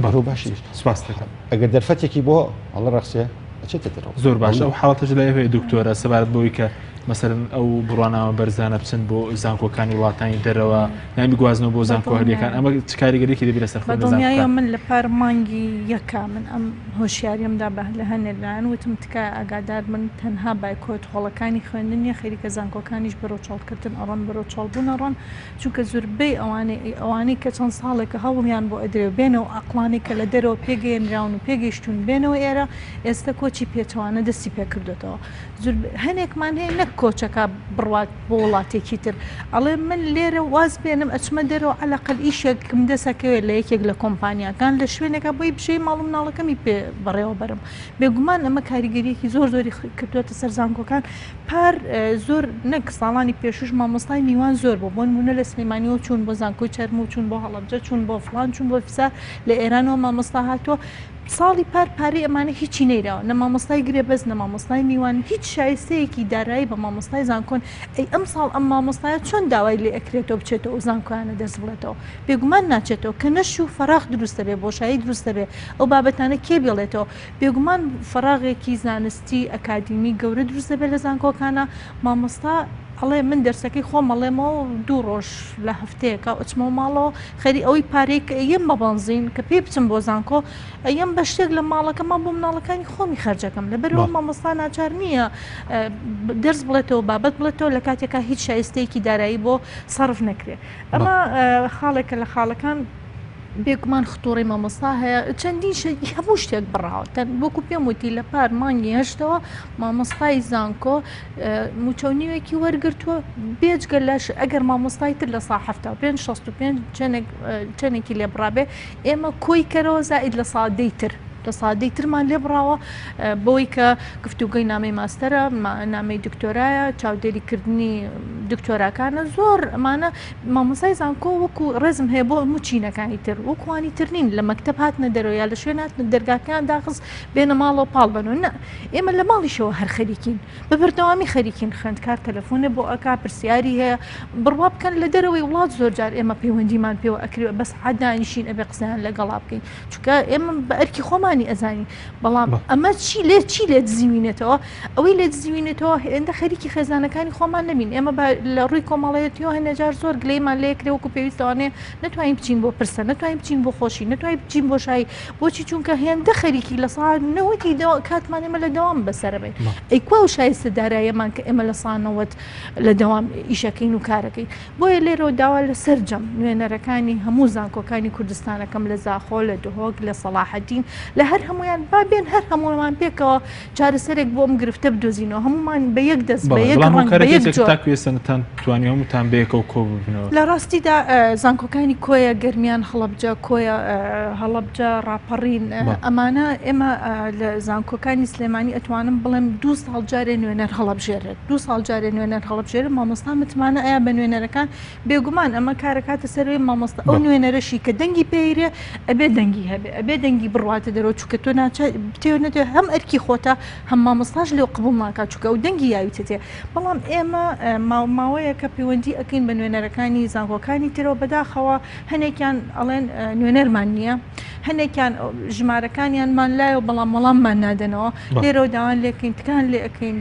بەرەو باشی سپاس دەکەم ئەگەر دەرفەتێکی بۆ هەڵە ڕەخسێ ئەچێتە دەرەوە. زۆر باشە ئەو حاڵەتەش لای هەیە دکتۆرە سەبارەت بەوەی کە مەسەرن ئەو بڕوانامە بەرزانە بچن بۆ زانکۆکانی وڵاتانی دەرەوە یان بگوازنەوە بۆ زانکۆ هەرێکان ئەمە چ کاریگەریی دەبێت لەسەر خوێندنی بەدڵنیاییەوە من لە پار مانگی یەکا من ئەم هۆشیاریم دا بە لە هەنێ لایەن وتم تکایە ئاگادار بن تەنها بایکۆت هۆڵەکانی خوێندن نیە خەریکە زانکۆکانیش بەرەو چۆڵکردن ئەڕۆن بەرەو چۆڵبوون ئەڕۆن چونکە زوربەی ئەوانەی ئەوانەی کە چەند ساڵێکە هەوڵیان بۆ ئەدرێ و بێنەوە ئەقڵانەی کە لە دەرەوە پێگەیەنراون و پێگەیشتوون بێنەوە ئێرە ئێستە کۆچی پێچەوانە دەستی پێکردۆتەوە زور هەنێکمان هەیە نەک کۆچەکە بڕوات بۆ وڵاتێکی تر ئەڵێ من لێرە واز بێنم ئەچمە دەرەوە عەلەقەل ئیشێکم دەسەکەوێت لە یەکێک لە کۆمپانیاکان لە شوێنێکا بۆی بژێی ماڵ و مناڵەکەمی پێ بەڕێوە بەرم بێگومان ئەمە کاریگەریەکی زۆر زۆری کردووەتە سەر زانکۆکان پار زۆر نەک ساڵانی پێشوش مامۆستای میوان زۆر بوو بۆ نمونە لە سلێمانیەوە چوون بۆ زانکۆی چەرموو چوون بۆ هەڵەبجە چوون بۆ فڵان چوون بۆ فیسار لە ئێرانەوە مامۆستا هاتووە ساڵی پار پارەی ئەمانە هیچی نەیراوە نە مامۆستای گرێبەست نە مامۆستای میوان هیچ شایستەیەکی دارایی بە مامۆستای زانکۆن ئەی ئەم ساڵ ئەم مامۆستایە چۆن داوای لێ ئەکرێتەوە بچێتەوە ئەو زانکۆیانە دەرس بڵێتەوە بێگومان ناچێتەوە کە نەشوو فەراغ دروست دەبێ بۆشایی دروست دەبێ ئەو بابەتانە کێ بێڵێتەوە بێگومان فەراغێکی زانستی ئەکادیمی گەورە دروست دەبێت لە زانکۆکانا، مامۆستا ئەڵێ من دەرسەکەی خۆم ئەڵێمەوە دوو ڕۆژ لە هەفتەیەکا ئەچمەوە ماڵەوە خەری ئەوەی پارەی کە ئەیەم بە بەنزین کە پێی بچم بۆ زانکۆ ئەیەم بە شتێک لە ماڵەکەما بۆ مناڵەکانی خۆمی خەرجەکەم لەبەرئەوە مامۆستا ناچار نییە دەرس بڵێتەوە بابەت بڵێتەوە لە کاتێکا هیچ شایستەیەکی دارایی بۆ سەرف نەکرێ ئەمە خاڵێکە لە خاڵەکان. بێگومان ختوڕەی مامۆستا هەیە چەندین شت هەموو شتێک بڕاوە تەن وەکو پێم وتی لە پار مانگی هەشتەوە مامۆستای زانکۆ موچە و نیوێکی وەرگرتووە بێجگە لەش ئەگەر مامۆستای تر لە سا 75 65 چەندێک چەندێکی لێ بڕابێ ئێمە کۆی کەرەوە زائید لە سا دەی تر. لە سادەی ترمان لێ بڕاوە بەوەی کە گفتوگۆی نامەی ماستەرە، نامەی دکتۆرایە، چاودێری کردنی دکتۆراکانە، زۆر ئەمانە مامۆستای زانکۆ وەکو ڕێزم هەیە بۆ هەموو چینەکانی تر وەکوانی تر نین لە مەکتەب هاتنە دەرەوە یا لە شوێن هاتنە دەرگاکەیان داخست بێنە ماڵەوە پاڵ بەنەوە نا ئێمە لە ماڵیشەوە هەر خەریکین بە بەردەوامی خەریکین خوێندکار تەلەفۆنێ بۆ ئەکا پرسیاری هەیە بڕوا بکەن لە دەرەوەی وڵات زۆر جار ئێمە پەیوەندیمان پێوە ئەکرێ بەس سەعات دانیشین ئەبێ قسەیان لەگەڵا بکەین چونکە ئێمە بە ئەرکی خۆمانی ئەزانین بەڵام ئەمە چی لێ چی لێ دزیوینێتەوە ئەوەی لێ دزیوینێتەوە هێندە خەریکی خێزانەکانی خۆمان نەبین ئێمە لە ڕووی کۆمەڵەتیەوە هەنێجار زۆر گلەیمان لێکرێ وەکو پێویستەوانێ نتوانین بچین بۆ پرسە نتوانین بچین بۆ خۆشی نتوانین بچین بۆ شایی بۆچی چونکە هێندە خەریکی لە سا نەوەتی کاتمان ئێمە لە دەوام بەسەرەبین ئەی کوا و شایستە دارایەمان کە ئێمە لە سانەوەت لە دەوام ئیشەکەین و کارەکەین بۆیە لێرەوە داوا لە سەرجەم نوێنەرەکانی هەموو زانکۆکانی کوردستان ئەکەم لە زاخۆ، لە دهۆک، لە سەڵاحەدین، لە هەر هەموویان با بێن هەر هەموومان پێکەوە چارەسەرێک بۆ ئەم گرفتە بدۆزینەوە، هەموومان بە یەک دەست، بە بەڵێ، یەک بەڵام ڕەنگ، بە هۆکارەکەی یەک چیە کە جۆر. تاکو ئێستا نەتان توانی هەمووتان بەیەکەوە کۆ ببنەوە؟ لە ڕاستیدا زانکۆکانی کۆیە، گەرمیان، هەڵەبجە، کۆیە، هەڵەبجە، ڕاپەڕین، بەڵێ. ئەمانە ئێمە لە زانکۆکانی سلێمانی ئەتوانم بڵێم دوو ساڵ جارێ نوێنەر هەڵەبژێرێت. دوو ساڵ جارێ نوێنەر هەڵبژێرن مامۆستا متمانە ئەیا بە نوێنەرەکان بێگومان ئەمە کارەکاتە سەرەوەی مامۆستا ئەو نوێنەرەشی کە دەنگی پێیرێ ئەبێ دەنگی هەبێ ئەبێ دەنگی بڕواتە دەرەوە چونکە تۆ ناچار بتەوێ نەتەوێ هەم ئەرکی خۆتە هەم مامۆستاش لێو قبوڵ ناکات چونکە ئەو دەنگی یاویتە تێ بەڵام ئێمە ماوەیەکە پەیوەندی ئەکەین بە نوێنەرەکانی زانکۆکانی ترەوە بەداخەوە هەنێکیان ئەڵێن نوێنەرمان نییە هەنێکیان ژمارەکانیانمان لایە و بەڵام وەڵاممان نادەنەوە لێرەوە داوان لێکەین تکان لێ ئەەکەین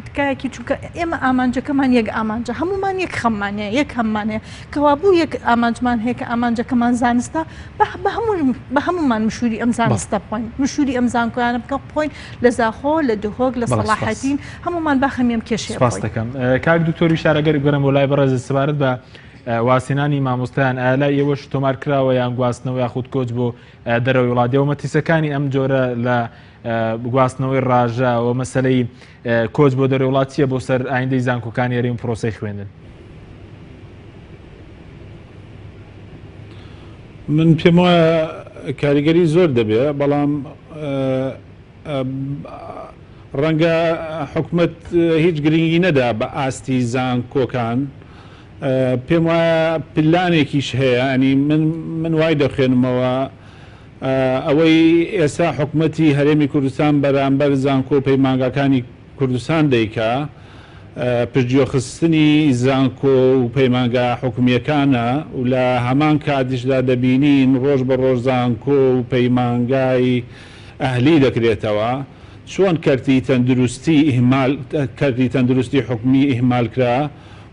تکایەکی چونکە ئێمە ئامانجەکەمان یەک ئامانجە هەمومان یەک خەممان هەیە یەک هەممان هەیە کەوابوو یەک ئامانجمان هەیە کە ئامانجەکەمان زانستە بە هەموو بە هەمومان مشوری ئەم زانستە بخۆین مشوری ئەم زانکۆیانە بکە بخۆین لە زاخۆ لە دهۆک لە سەڵاحەدین هەمومان با خەمی ئەم کێشەیە سپاس بخۆین. دەکەم کاک دکتۆر ویشار ئەگەر بگەڕێم بۆ لای بەڕێزت سەبارەت بە وازهێنانی مامۆستایان ئایا لای ئێوەش تۆمار کراوە یان گواستنەوە یاخود کۆچ بۆ دەرەوەی وڵات و مەترسیەکانی ئەم جۆرە لە گواستنەوەی ڕاژە و مەسەلەی کۆچ بۆ دەرەوەی وڵات چییە بۆ سەر ئایندەی زانکۆکانی هەرێم و پرۆسەی خوێندن؟ من پێم وایە کاریگەری زۆر دەبێ بەڵام ڕەنگە حکومەت هیچ گرنگی نەدا بە ئاستی زانکۆکان پێم وایە پلانێکیش هەیە ئەنی من من وای دەخوێنمەوە ئەوەی ئێستا حکومەتی هەرێمی کوردستان بەرامبەر زانکۆ و پەیمانگاکانی کوردستان دەیکا پشتگوێخستنی زانکۆ و پەیمانگا حکومییەکانە و لە هەمان کاتیشدا دەبینین ڕۆژ بە ڕۆژ زانکۆ و پەیمانگای ئەهلی دەکرێتەوە، چۆن کەرتی تەندروستی ئیهمال کەرتی تەندروستی حکومی ئیهمال کرا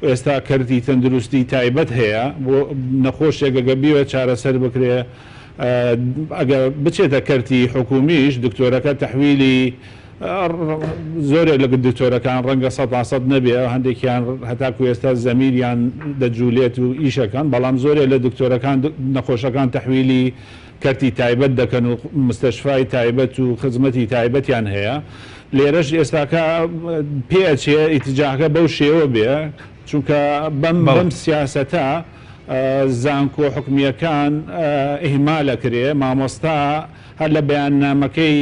و ئێستا کەرتی تەندروستی تایبەت هەیە بۆ نەخۆشێک ئەگەر بیەوێت چارەسەر بکرێ ئەگەر بچێتە کەرتی حکومیش دکتۆرەکە تەحویلی زۆرێک لە دکتۆرەکان ڕەنگە سەتا سەد نەبێ هەندێکیان هەتاکو ئێستا زەمیریان دەجولێت و ئیشەکەن بەڵام زۆرێک لە دکتۆرەکان نەخۆشەکان تەحویلی کەرتی تایبەت دەکەن و مستەشفای تایبەت و خزمەتی تایبەتیان هەیە لێرەش ئێستاکە پێ ئەچێ ئیتجاهەکە بەو شێوە بێ چونکە بەم بەم سیاسەتە زانکۆ حکومییەکان ئیهمال ئەکرێ مامۆستا هەر لە بەیاننامەکەی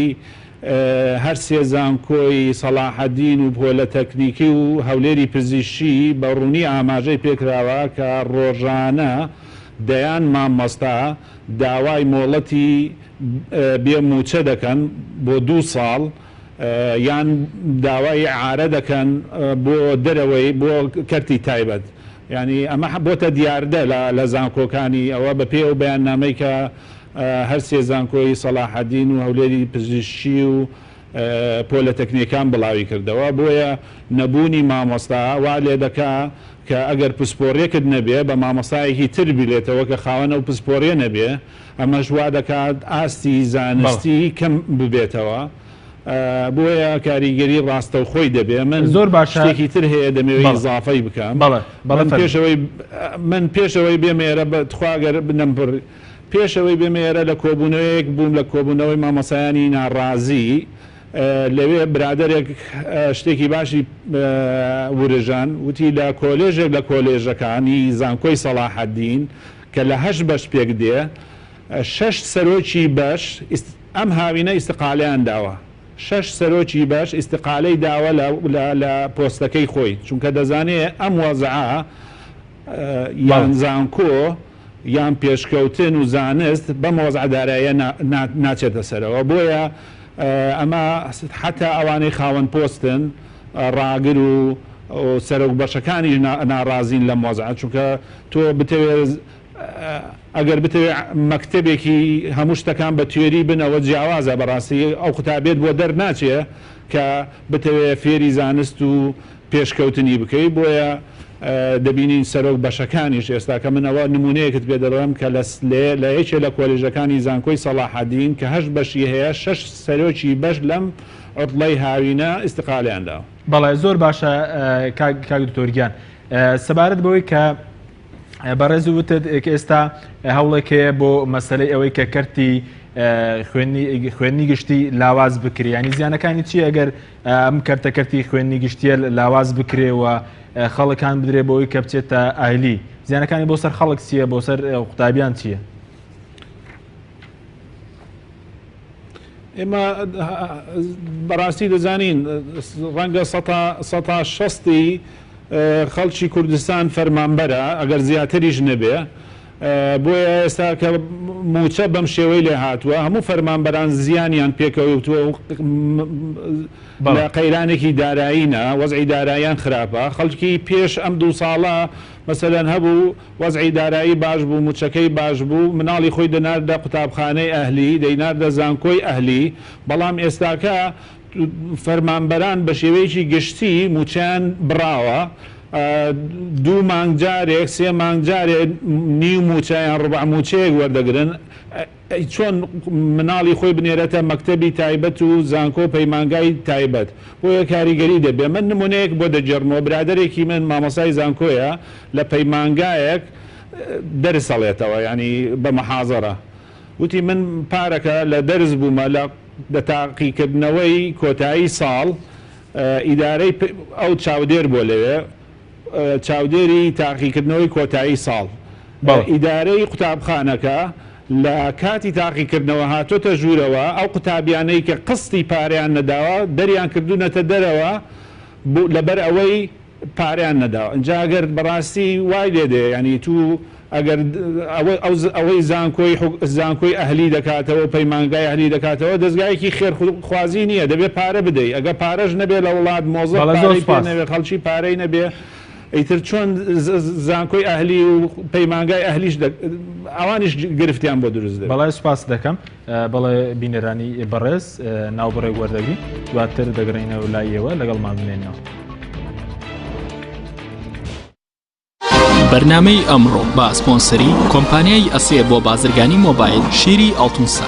هەر سێ زانکۆی سەڵاحەدین و پۆلەتەکنیکی و هەولێری پزیشکی بە ڕوونی ئاماژەی پێکراوە کە ڕۆژانە دەیان مامۆستا داوای مۆڵەتی بێ مووچە دەکەن بۆ دوو ساڵ یان داوای ئیعارە دەکەن بۆ دەرەوەی بۆ کەرتی تایبەت یانی ئەمە بۆتە دیاردە لە زانکۆکانی ئەوە بە پێی ئەو بەیاننامەی کە هەر سێ زانکۆی سەڵاحەدین و هەولێری پزیشکی و پۆلەتەکنیەکان بڵاوی کردەوە، بۆیە نەبوونی مامۆستا وا لێدەکا کە ئەگەر پسپۆڕیەکت نەبێ بە مامۆستایەکی تر بیلێتەوە کە خاوەن ئەو پسپۆڕیە نەبێ، ئەمەش وا دەکات ئاستی زانستی کەم ببێتەوە، بۆیە کاریگەری ڕاستەوخۆی دەبێ. من زۆر باشە. شتێکی تر هەیە دەمەوێ بەڵێ. ئیزافەی بکەم. بەڵێ. بەڵێ من فەرموو. پێش ئەوەی من پێش ئەوەی بێمە ئێرە بە تخوا گەر نەمبڕی پێش ئەوەی بێمە ئێرە لە کۆبوونەوەیەک بووم لە کۆبوونەوەی مامۆستایانی ناڕازی لەوێ برادەرێک شتێکی باشی ورژان وتی لە کۆلێژێک لە کۆلێژەکانی زانکۆی سەڵاحەدین کە لە هەشت بەش پێک دێ شەش سەرۆکی بەش. ئەم هاوینە ئیستقالەیان داوە. شەش سەرۆکی بەش ئیستقالەی داوە لە لە لە پۆستەکەی خۆی، چونکە دەزانێ ئەم وەزعە یان زانکۆ یان پێشکەوتن و زانست بەم وەزعە داراییە نا ناچێتە سەرەوە. بۆیە ئەمە حەتا ئەوانەی خاوەن پۆستن، ڕاگر و سەرۆک بەشەکانیش ناڕازین لەم وەزعە، چونکە تۆ بتەوێ ئەگەر بتەوێ مەکتەبێکی هەموو شتەکان بە تیۆری بن ئەوە جیاوازە، بەڕاستی ئەو قوتابیەت بۆ دەرناچێ کە بتەوێ فێری زانست و پێشکەوتنی بکەی، بۆیە دەبینین سەرۆک بەشەکانیش ئێستا کە من ئەوە نمونەیەکت پێ دەڵێم کە لە لە یەکێ لە کۆلێژەکانی زانکۆی سەڵاحەدین کە هەشت بەشی هەیە شەش سەرۆکی بەش لەم عوتڵەی هاوینە ئیستقالەیان داوە. بەڵێ زۆر باشە کاک کاک دکتۆر گیان سەبارەت بەوەی کە بەڕێز وتت کە ئێستا هەوڵێک هەیە بۆ مەسەلەی ئەوەی کە کەرتی خوێندنی گشتی لاواز بکرێ ینی زیانەکانی چی ئەگەر ئەم کەرتە کەرتی خوێندنی گشتیە لاواز بکرێ و خەڵکان بدرێ بۆی کە بچێتە ئاهلی زیانەکانی بۆ سەر خەڵک چییە بۆ سەر قوتابیان چییە؟ ئێمە بەڕاستی دەزانین ڕەنگە سەتا شەستی خەڵکی کوردستان فەرمانبەرە ئەگەر زیاتریش نەبێ بۆیە ئێستا کە مووچە بەم شێوەی لێ هاتووە هەموو فەرمانبەران زیانیان پێکەوتووە و لە قەیرانێکی دارایینە وەزعی داراییان خراپە خەڵکی پێش ئەم دوو ساڵە مەسەلەن هەبوو وەزعی دارایی باش بوو مووچەکەی باش بوو مناڵی خۆی دەناردە قوتابخانەی ئەهلی دەیناردە زانکۆی ئەهلی بەڵام ئێستاکە فەرمانبەران بە شێوەیەکی گشتی مووچەیان بڕاوە، دوو مانگ جارێک، سێ مانگ جارێک نیو مووچە یان ڕوبع مووچەیەک وەردەگرن، ئەی چۆن مناڵی خۆی بنێرێتە مەکتەبی تایبەت و زانکۆ و پەیمانگای تایبەت؟ بۆیە کاریگەری دەبێت. من نموونەیەک بۆ دەگێڕمەوە، برادەرێکی من مامۆستای زانکۆیە لە پەیمانگایەک دەرس ئەڵێتەوە یانی بە محازەرە، وتی من پارەکە لە دەرس بوومە لە لە تاقیکردنەوەی کۆتایی ساڵ ئیدارەی ئەو چاودێر بووە لەوێ چاودێری تاقیکردنەوەی کۆتایی ساڵ ئیدارەی قوتابخانەکە لە کاتی تاقیکردنەوە هاتۆتە ژوورەوە ئەو قوتابیانەی کە قستی پارەیان نەداوە دەریان کردوونەتە دەرەوە لەبەر ئەوەی پارەیان نەداوە ئینجا ئەگەر بەڕاستی وای لێ دێ یانی تو ئەگەر ئەوەی زانکۆی زانکۆی ئەهلی دەکاتەوە پەیمانگای ئەهلی دەکاتەوە دەزگایەکی خێرخوازی نییە دەبێ پارە بدەی ئەگە پارەش نەبێ لە وڵات مۆزەف بەڵێ زۆر پارەی پێ سوپاس. نەبێ خەڵکی پارەی نەبێ ئیتر چۆن زانکۆی ئەهلی و پەیمانگای ئەهلیش ئەوانیش گرفتیان بۆ دروست دەبێ. بەڵێ سوپاست دەکەم. بەڵێ بینەرانی بەڕێز ناوبڕێک وەردەگرین دواتر دەگەڕێینەوە لای ئێوە لەگەڵمان بمێنەوە. بەرنامەی ئەمڕۆ بە سپۆنسەری کۆمپانیای ئەسێ بۆ بازرگانی مۆبایل شیری ئاڵتونسا.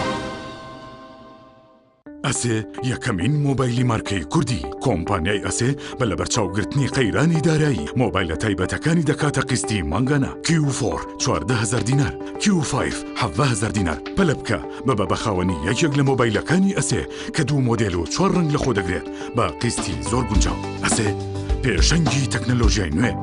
ئەسێ یەکەمین مۆبایلی مارکەی کوردی کۆمپانیای ئەسێ بە لەبەرچاوگرتنی قەیرانی دارایی مۆبایلە تایبەتەکانی دەکاتە قیستی مانگانە کیو فۆر 14000 دینار کیو فایڤ 17000 دینار پەلە بکە ببە بە خاوەنی یەکێک لە مۆبایلەکانی ئەسێ کە دوو مۆدێل و چوار ڕەنگ لەخۆ دەگرێت بە قیستی زۆر گونجاو ئەسێ پێشەنگی تەکنەلۆژیای نوێ.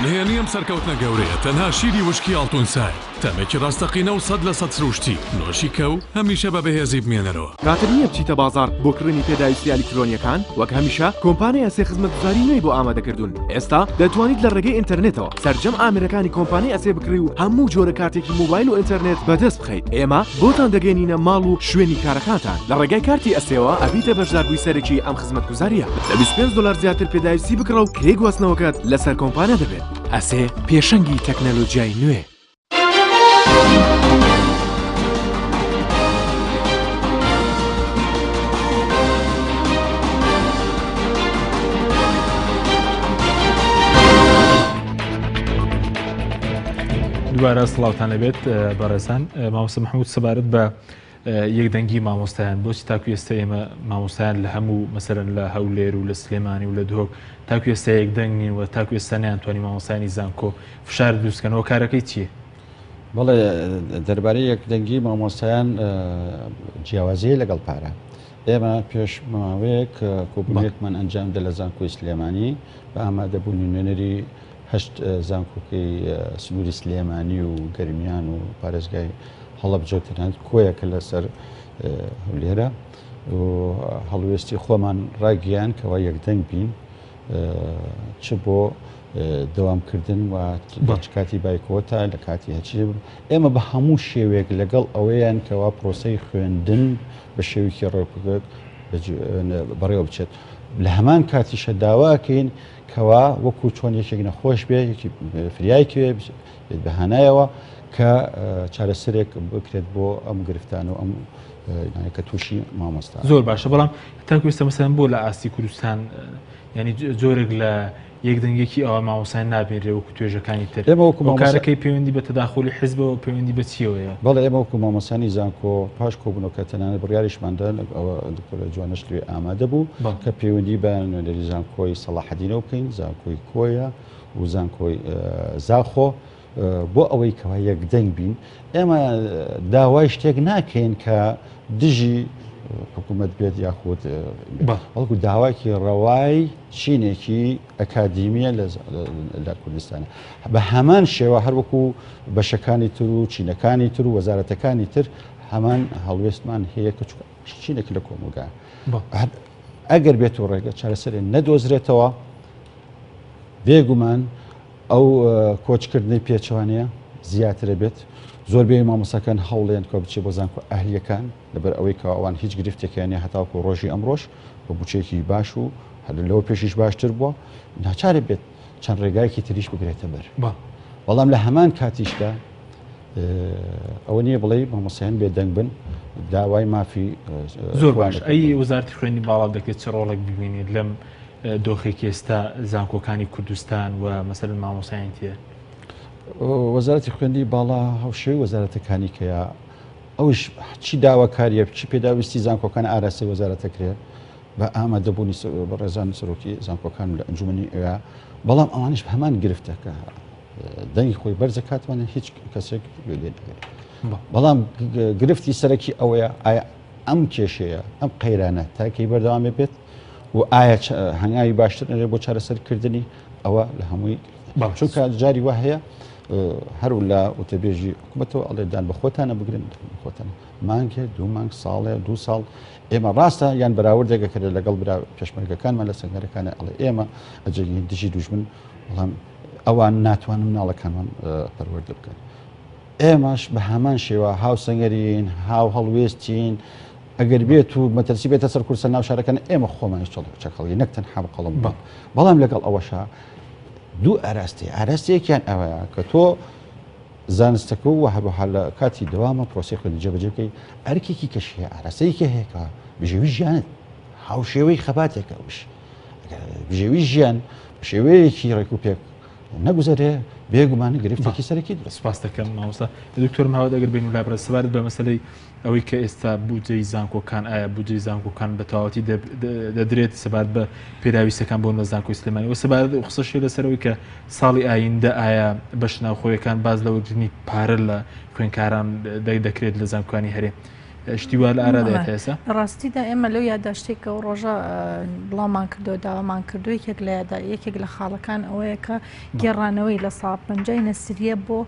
نهێنی ئەم سەرکەوتنە گەورەیە تەنها شیری وشکی ئاڵتونسایە، تامێکی ڕاستەقینە و 100% سروشتی، نۆشی کە و هەمیشە بە بەهێزی بمێنەرەوە. کاتت نییە بچیتە بازاڕ بۆ کڕینی پێداویستییە ئەلیکترۆنییەکان؟ وەک هەمیشە کۆمپانیای ئەسێ خزمەتگوزاری نوێی بۆ ئامادەکردوون، ئێستا دەتوانیت لە ڕێگەی ئینتەرنێتەوە سەرجەم ئامێرەکانی کۆمپانیای ئەسێ بکڕی و هەموو جۆرە کارتێکی مۆبایل و ئینتەرنێت بەدەست بخەیت. ئێمە بۆتان دەگەیەنینە ماڵ و شوێنی کارەکانتان. لە ڕێگای کارتی ئەسێوە ئەبیتە بەشداربووی سەرەکی ئەم خزمەتگوزارییە. لە 25 دۆلار زیاتر پێداویستی بکڕە و کرێی گواستنەوەکەت لەسەر کۆمپانیا دەبێت. ئەسێ پێشەنگی تەکنەلۆجیای نوێ. دووبارە سڵاوتان لەبێت بەڕێزان مامۆستا محمود سەبارەت بە یەکدەنگی مامۆستایان بۆچی تاکو ئێستا ئێمە مامۆستایان لە هەموو مەسەرەن لە هەولێر و لە سلێمانی و لە دهۆک تاکو ئێستا یەکدەنگ نین و تاکو ئێستا نەیانتوانی مامۆستایانی زانکۆ فشار دروستکەن هۆکارەکەی چییە؟ بەڵێ دەربارەی یەکدەنگی مامۆستایان جیاوازیە لەگەڵ پارە ئێمە پێش ماوەیەک کۆبوونێکمان ئەنجامدا لە زانکۆی سلێمانی بە ئامادەبوونی نوێنەری هەشت زانکۆکەی سنووری سلێمانی و گەرمیان و پارێزگای هەڵەبجە و تەنانەت کۆیە کە لەسەر هەولێرە و هەڵوێستی خۆمان ڕاگەیان کەوا یەکدەنگ بین چ بۆ دەوامکردن و چ کاتی بایکۆتە لە کاتی هەچی ئێمە بە هەموو شێوەیەک لەگەڵ ئەوەیان کەوا پرۆسەی خوێندن بە شێوەیەکی ڕێکوپێک بەڕێوە بچێت لە هەمان کاتیشە داواکەین کەوا وەکو چۆن یەکێک نەخۆش بێ یەکی فریای کوێ بێت بە هانایەوە کە چارەسەرێک بکرێت بۆ ئەم گرفتان و ئەم کە تووشی مامۆستا زۆر باشە بەڵام تاکو ئێستا مەسەلەن بۆ لە ئاستی کوردستان ینی جۆرێک لە یەک دەنگێکی ئەوە مامۆستایان نابینرێ وەکو توێژەکانی تر ئێمە وەکو مامۆستا کارەکەی پەیوەندی بە تەداخولی حزبەوە پەیوەندی بە چیەوەیە؟ بەڵێ ئێمە وەکو مامۆستانی زانکۆ پاش کۆبوونەوەکە تەنانەت بڕیاریشمان دا ئەوە دکتۆرە جوانەش لەوێ ئامادە بوو کە پەیوەندی بە نوێنەری زانکۆی سەڵاحەدینەوە بکەین زانکۆی کۆیە و زانکۆی زاخۆ بۆ ئەوەی کەوا یەکدەنگ بین ئێمە داوای شتێک ناکەین کە دژی حکوومەت بێت یاخود بەڵکو داواکی ڕەوای چینێکی ئەکادیمیە لە کوردستانە بە هەمان شێوە هەروەکو بەشەکانی تر و چینەکانی تر و وەزارەتەکانی تر هەمان هەڵوێستمان هەیە کە چینێک لە کۆمەڵگا ئەگەر بێت و ڕێگە چارەسەرێ نەدۆزرێتەوە بێگومان ئەو کۆچکردنەی پێچەوانەیە زیاترە بێت زۆربەی مامۆستاکان هەوڵێن کە بچێ بۆ زانکۆ ئەهلیەکان لەبەر ئەوەی کە ئەوان هیچ گرفتێکیان نیە هەتاوەکو ڕۆژی ئەمڕۆش بە بوچەیەکی باش و هەر لەوە پێشیش باشتر بووە ناچارە بێت چەند ڕێگایەکی تریش بگرێتە بەر بەڵام لە هەمان کاتیشدا ئەوە نییە بڵێ مامۆستایان بێدەنگ بن داوای مافی زۆر باش ئەی وەزارەتی خوێندنی باڵا دەکرێت چ ڕۆڵێک ببینێت لەم دۆخێکی ئێستا زانکۆکانی کوردستان و مەسەلەن مامۆستایان تێ؟ وەزارەتی خوێندنی باڵا هاوشێوەی وەزارەتەکانی کەیە ئەوش چی داواکاریە چی پێداویستی زانکۆکان ئاراستەی وەزارەتەکرێ بە ئامادەبوونی بەڕێزان سەرۆکی زانکۆکان لە ئەنجومەنی ئەوە بەڵام ئەوانش هەمان گرفتەکە دەنگی خۆی بەرزەکاتوانێت هیچ کەسێک گوێ لێ نەگرێت بەڵام گرفتی سەرەکی ئەوەیە ئایا ئەم کێشەیە ئەم قەیرانە تاکەی بەردەوامێ بێت و ئایا هەنگاوی باشتر نرێ بۆ چارەسەرکردنی ئەوە لە هەمووی چونکە جاری وا هەیە هەر لە وتەبێژی حکوومەتەوە ئەڵێ دان بە خۆتانە بگرن خۆتان مانگێ دوو مانگ ساڵێ دوو ساڵ ئێمە ڕاستە یان بەراوردێکە کرێت لەگەڵ برا پێشمەرگەکانمان لە سەنگەرەکانە ئەڵێ ئێمە ئەجەگین دژی دوژمن بەڵام ئەوان ناتوانن مناڵەکانمان پەروەردە بکەن ئێمەش بە هەمان شێوە هاوسەنگەرین هاو هەڵوێستین ئەگەر بێت و مەترسی بێتە سەر کورسە ناو شارەکان ئێمە خۆمانیش چەک هەڵگرین نەک تەنها بە قەڵەم بە بەڵام لەگەڵ ئەوەشا دوو ئاراستەیە ئاراستەیەکیان ئەوەیە کە تۆ زانستەکە و هەروەها لە کاتی دەوامە پرۆسی خوێندن جێبەجێ بکەی ئەرکێکی کەش هەیە ئاراستەیەکی هەیە کە بژێوی ژیانت هاوشێوەی خەباتێکە ئەوش بژێوی ژیان شێوەیەکی ڕێک و پێک نەگوزەرێ بێگومان گرفتێکی سەرەکی دروست سپاس دەکەم مامۆستا دکتۆر ماوەد ئەگەر بین و لابرە سەبارەت بە مەسەلەی ئەوەی کە ئێستا بودجەی زانکۆکان ئایا بودجەی زانکۆکان بە تەواوەتی دەدرێت سەبارەت بە پێداویستەکان بۆ لە زانکۆی سلێمانی و سەبارەت و قسەشی لەسەرەوەی کە ساڵی ئایندە ئایا بەش ناوخۆیەکان باز لە وەرگرتنی پارە لە خوێندکاران دەکرێت لە زانکۆکانی هەرێم شتی وا لە ئارادایە تا ئێستا؟ لە ڕاستیدا ئێمە لەو یاداشتێک کە ئەو ڕۆژە بڵاومان کردەوە داوامان کردو یەکێک لە یادا یەکێک لە خاڵەکان ئەوەیە کە گێڕانەوەی لە سا پەنجای نەسریە بۆ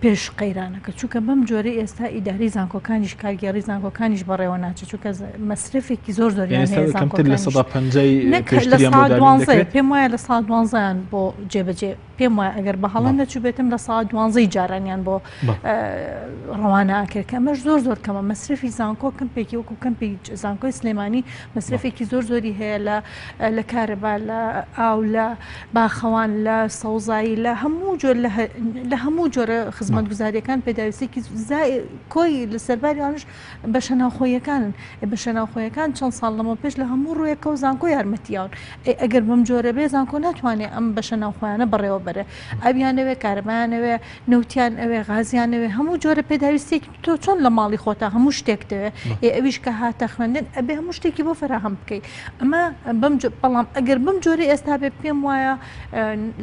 پێش قەیرانەکە چونکە بەم جۆرەی ئێستا ئیداری زانکۆکانیش کارگێڕی زانکۆکانیش بەڕێوە ناچێت چونکە مەسرەفێکی زۆر زۆریان هەیە کەمتر لە زانکۆکانیش پەنجای نەک لە پێشتریان بۆ سا دابین دوانزەیە دەکرێت؟ پێم وایە لە سا دوانزەیان بۆ جێبەجێ پێم وایە ئەگەر بە هەڵە نەچووبێتم لە سا دوانزەی جارانیان بۆ ڕەوانە ئەکرێت کە ئەمەش زۆر زۆر کەمە مەسرەفی زانکۆ. زانکۆ کەمپێکی وەکو کەمپی زانکۆی سلێمانی مەسرەفێکی زۆر زۆری هەیە لە لە کارەبا لە ئاو لە باخەوان لە سەوزایی لە هەموو جۆر لە هەموو جۆرە خزمەتگوزاریەکان پێداویستێکی کۆی لە سەرباری ئەوانەش بەشە ناوخۆیەکانن ئێ بەشە ناوخۆیەکان چەند ساڵ لەمەو پێش لە هەموو ڕوویەکەوە زانکۆ یارمەتیاون ئێ ئەگەر بەم جۆرە بێ زانکۆ ناتوانێ ئەم بەشە ناوخۆیانە بەڕێوە بەرێ ئاویان ئەوێ کارەبایان ئەوێ نەوتیان ئەوێ غازیان ئەوێ هەموو جۆرە پێداویستێک تۆ چۆن لە ماڵی خۆتا هەموو شتێک دەوێ ئێ ئەویش کە هاتە خوێندن ئەبێ هەموو شتێکی بۆ فەراهەم بکەیت ئەمە بەم بەڵام ئەگەر بەم جۆرە ئێستا بێ پێم وایە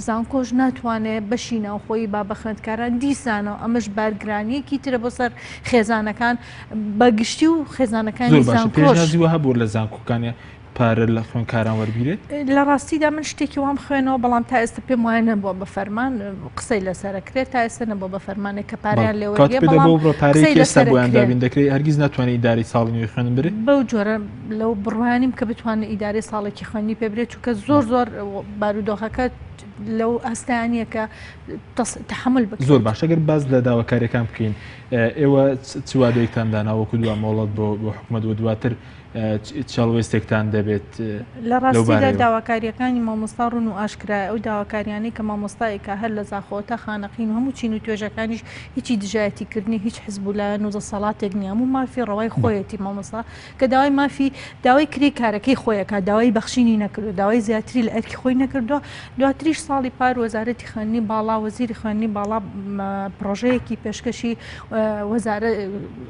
زانکۆش ناتوانێ بەشی ناوخۆیی با بە خوێندکاران دیسانەوە ئەمەش بارگرانیەکی ترە بۆ سەر خێزانەکان بە گشتی و خێزانەکانی زۆر باشە زانکۆش. پێشنیازی وەها بووە لە زانکۆکان پارە لە خوێندکاران وەربگیرێت؟ لە ڕاستیدا من شتێکی وام خوێنەوە بەڵام تا ئێستا پێم وایە نەبووە بە فەرمان قسەی لەسەر ئەکرێت تا ئێستا نەبووە بە فەرمانێک کە پارەیان لێ کات وەرگێ پێدە بەڵام بەو بڕە پارەی قسەی کە ئێستا لەسەر بۆیان ئەکرێ. دابین دەکرێت هەرگیز ناتوانێت ئیدارەی ساڵی نوێی خوێندن برێ؟ بەو جۆرە لەو بڕوایە نیم کە بتوانێت ئیدارەی ساڵێکی خوێندنی پێ برێت چونکە زۆر زۆر بارودۆخەکە لەو ئاستەیا نییە کە تەحەمول بکرێت. زۆر باشە گەر باس لە داواکاریەکان بکەین ئێوە چ وادەیەکتان دانا وەکو دوا مۆڵەت بۆ بۆ حکومەت و دواتر چ هەڵوێستێکتان دەبێت لە لەو ڕاستیدا بارەیەوە؟ داواکاریەکانی مامۆستا ڕوون و ئاشکرایە ئەو داواکاریانەی کە مامۆستا ئەیکا هەر لە زاخۆوە تا خانەقین و هەموو چین و توێژەکانیش هیچی دژایەتی کردنی هیچ حزب و لایەن و دەسەڵاتێک نیە هەموو مافی ڕەوای خۆیەتی مامۆستا کە داوای مافی داوای کرێی کارەکەی خۆی ئەکات داوای بەخشینی نەکردووە داوای زیاتری لە ئەرکی خۆی نەکردووە دواتریش ساڵی پار وەزارەتی خوێندنی باڵا وەزیری خوێندنی باڵا پڕۆژەیەکی پێشکەشی وەزارە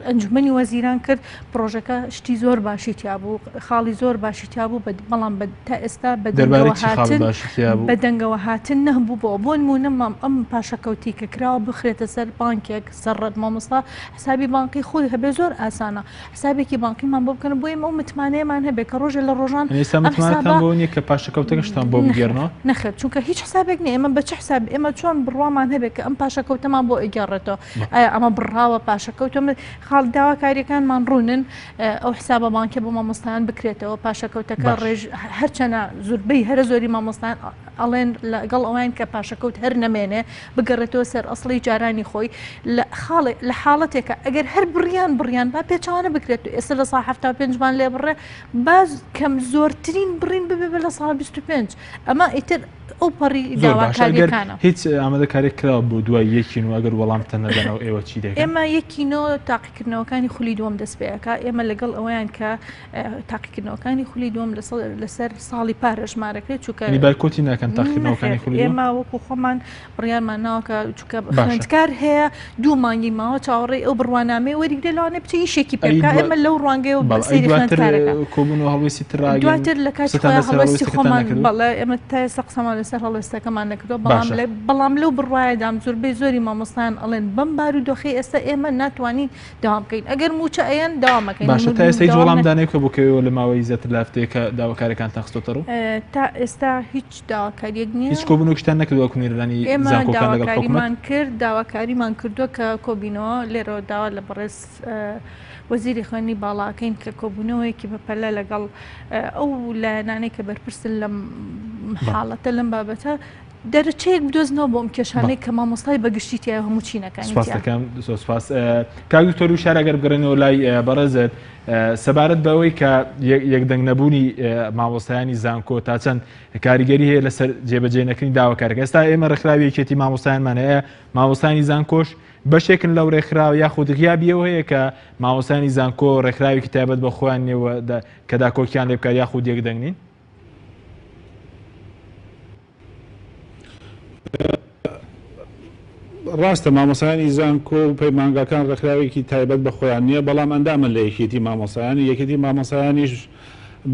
ئەنجومەنی وەزیران کرد پڕۆژەکە شتی زۆر باشی تیا بوو خاڵی زۆر باشی تیا بوو بەڵام تا ئێستا دەربارەی چی خاڵی باشی تیا بوو؟ بەدەنگەوە هاتن نەبوو بۆ بۆ نموونە مام ئەم پاشەکەوتی کە کراوە بخرێتە سەر بانکێک سەر ڕەت مامۆستا حسابی بانقی خۆی هەبێ زۆر ئاسانە حسابێکی بانقیمان بۆ بکەن بۆ ئێمە ئەو متمانەیەمان هەبێ کە ڕۆژێ لە ڕۆژان یعنی ئێستا ئەم متمانەتان حسابە بەوە نییە کە پاشەکەوتەکەشتان بۆ نەخێر بگێڕنەوە؟ نەخێر چونکە هیچ حسابێک نییە ئێمە بە چ حساب ئێمە چۆن بڕوامان هەبێ کە ئەم پاشەکەوتەمان بۆ ئەگێڕێتەوە ئایا ئەمە بڕاوە پاشەکەوتە من خاڵ داواکاریەکانمان ڕوونن ئەو حسابە بانکیە بۆ مامۆستایان بکرێتەوە پاشەکەوتەکە باش. ڕێژ هەرچەنە زوربەی هەرە زۆری مامۆستایان ئەڵێن لەگەڵ ئەوەین کە پاشەکەوت هەر نەمێنێ بگەڕێتەوە سەر ئەسڵی جارانی خۆی لە خاڵێ لە حاڵەتێکە ئەگەر هەر بڕیان بڕیان با پێچەوانە بکرێت و ئێستا لە سا 75 مان لێ بڕێ باز کەم زۆرترین بڕین ببێ بە لە سا 25 ئەمە ئیتر ئەو پەڕی زۆر باشە ئەگەر داواکاریەکانە. هیچ ئامادەکاریەک کراوە بۆ دوای یەکی نۆ ئەگەر وەڵامتان نەدەنەوە ئێوە چی دەکەن؟ ئێمە یەکی نۆ تاقیکردنەوەکانی خولی دووەم دەست پێ ئەکا ئێمە لەگەڵ ئەوەیان کە تاقیکردنەوەکانی خولی دووەم لەسەر ساڵی پار ئەژمارەکرێت چونکە یعنی بایکۆتی ناکەن تاقیکردنەوەکانی نەخێر خولی دووەم؟ ئێمە وەکو خۆمان بڕیارمان ناوە کە چونکە باشە. خوێندکار هەیە دوو مانگی ماوە چاوەڕێی ئەو بڕوانامەیە وەریگرێ لەوانەیە بچێ ئیشێکی پێ ئەی بکا دوا ئێمە لەو ڕوانگەیەوە بەڵێ ئەی سەیری دواتر خوێندکارەکە کۆبوونەوە هەڵوێستی تر ڕاگەیەنن دواتر لە کاتی قسەتان خۆیان لەسەر هەڵوێستی هەڵوێستەکەتان خۆمان نەکردووە؟ بەڵێ ئێمە تا ئێستا قسەمان لەسەر هەڵوێستەکەمان نەکردووە بەڵام باشە. لە بەڵام لەو بڕوایەدام زۆربەی زۆری مامۆستایان ئەڵێن بەم بارودۆخەی ئێستا ئێمە ناتوانین دەوام بکەین ئەگەر مووچە ئەیەن دەوام ئەکەین باشە تا ئێستا هیچ دەوام وەڵام نەکەین. دانەیەکە بۆ کەوێەوە لە ماوەی زیاتر لە هەفتەیەکە داواکاریەکانتان خستۆتە ڕوو؟ تا ئێستا هیچ داواکاریەک نییە. هیچ کۆبوونەوەکیشتان نەکردووە وەکو نوێنەرانی ئێمە زانکۆکان لەگەڵ حکومەت؟ داواکاریمان کرد داواکاریمان کردووە کە کۆبینەوە لێرەوە داوا لە بەڕێز وەزیری خوێندنی باڵا ئەکەین کە کۆبوونەوەیەکی بەپەلە لەگەڵ ئەو لایەنانەی کە بەرپرسن لەم حاڵەتە لەم بابەتە دەرچەیەک بدۆزنەوە بۆ ئەم کێشانەی کە مامۆستای بە گشتی تیایە هەموو چینەکانی سپاس تیا. دەکەم زۆر سپاس کاک دکتۆر وشار ئەگەر بگەڕێنەوە لای بەڕێزت سەبارەت بەوەی کە یەکدەنگ نەبوونی مامۆستایانی زانکۆ تا چەند کاریگەری هەیە لەسەر جێبەجێ نەکردنی داواکارەکە ئێستا ئێمە ڕێکخراوی یەکێتی مامۆستایانمان هەیە مامۆستایانی زانکۆش بەشێکن لەو ڕێکخراوە یاخود غیابیەوە هەیە کە مامۆستایانی زانکۆ ڕێکخراوێکی تایبەت بە خۆیان نییە کە داکۆکیان لێ بکات یاخود یەکدەنگ نین؟ ڕاستە مامۆسایانی زانکۆ و پەیمانگاکان ڕێکخراوێکی تایبەت بە خۆیان نییە، بەڵام ئەندامن لە یەکێتی مامۆسایان، یەکێتی مامۆسایانیش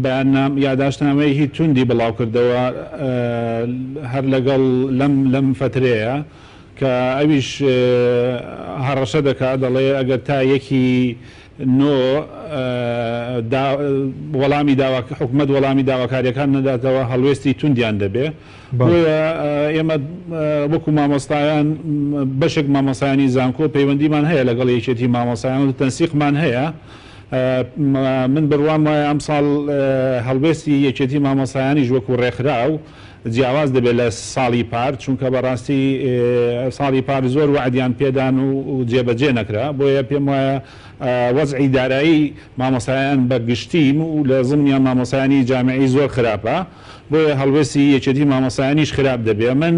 بەیاننام یاداشتنامەیەکی توندی بڵاوکردەوە هەر لەگەڵ لەم لەم فەترەیە کە ئەویش هەڕەشە دەکات دەڵێ ئەگەر تا یەکی نۆ دا وەڵامی داوا حکومەت وەڵامی داواکاریەکان نەداتەوە هەڵوێستی توندیان دەبێ بۆیە ئێمە وەکو مامۆستایان بەشێک مامۆستایانی زانکۆ پەیوەندیمان هەیە لەگەڵ یەکێتی مامۆستایان و تەنسیقمان هەیە من بڕوام وایە ئەمساڵ هەڵوێستی یەکێتی مامۆستایانیش وەکو ڕێکخراو. جیاواز دەبێت لە ساڵی پار، چونکە بەڕاستی ساڵی پار زۆر وەعدیان پێدان و جێبەجێ نەکرا، بۆیە پێم وایە وەزعی دارایی مامۆستایان بە گشتی و لە زمنیان مامۆستایانی جامیعی زۆر خراپە، بۆیە هەڵوێستی یەکێتی مامۆستایانیش خراپ دەبێت. من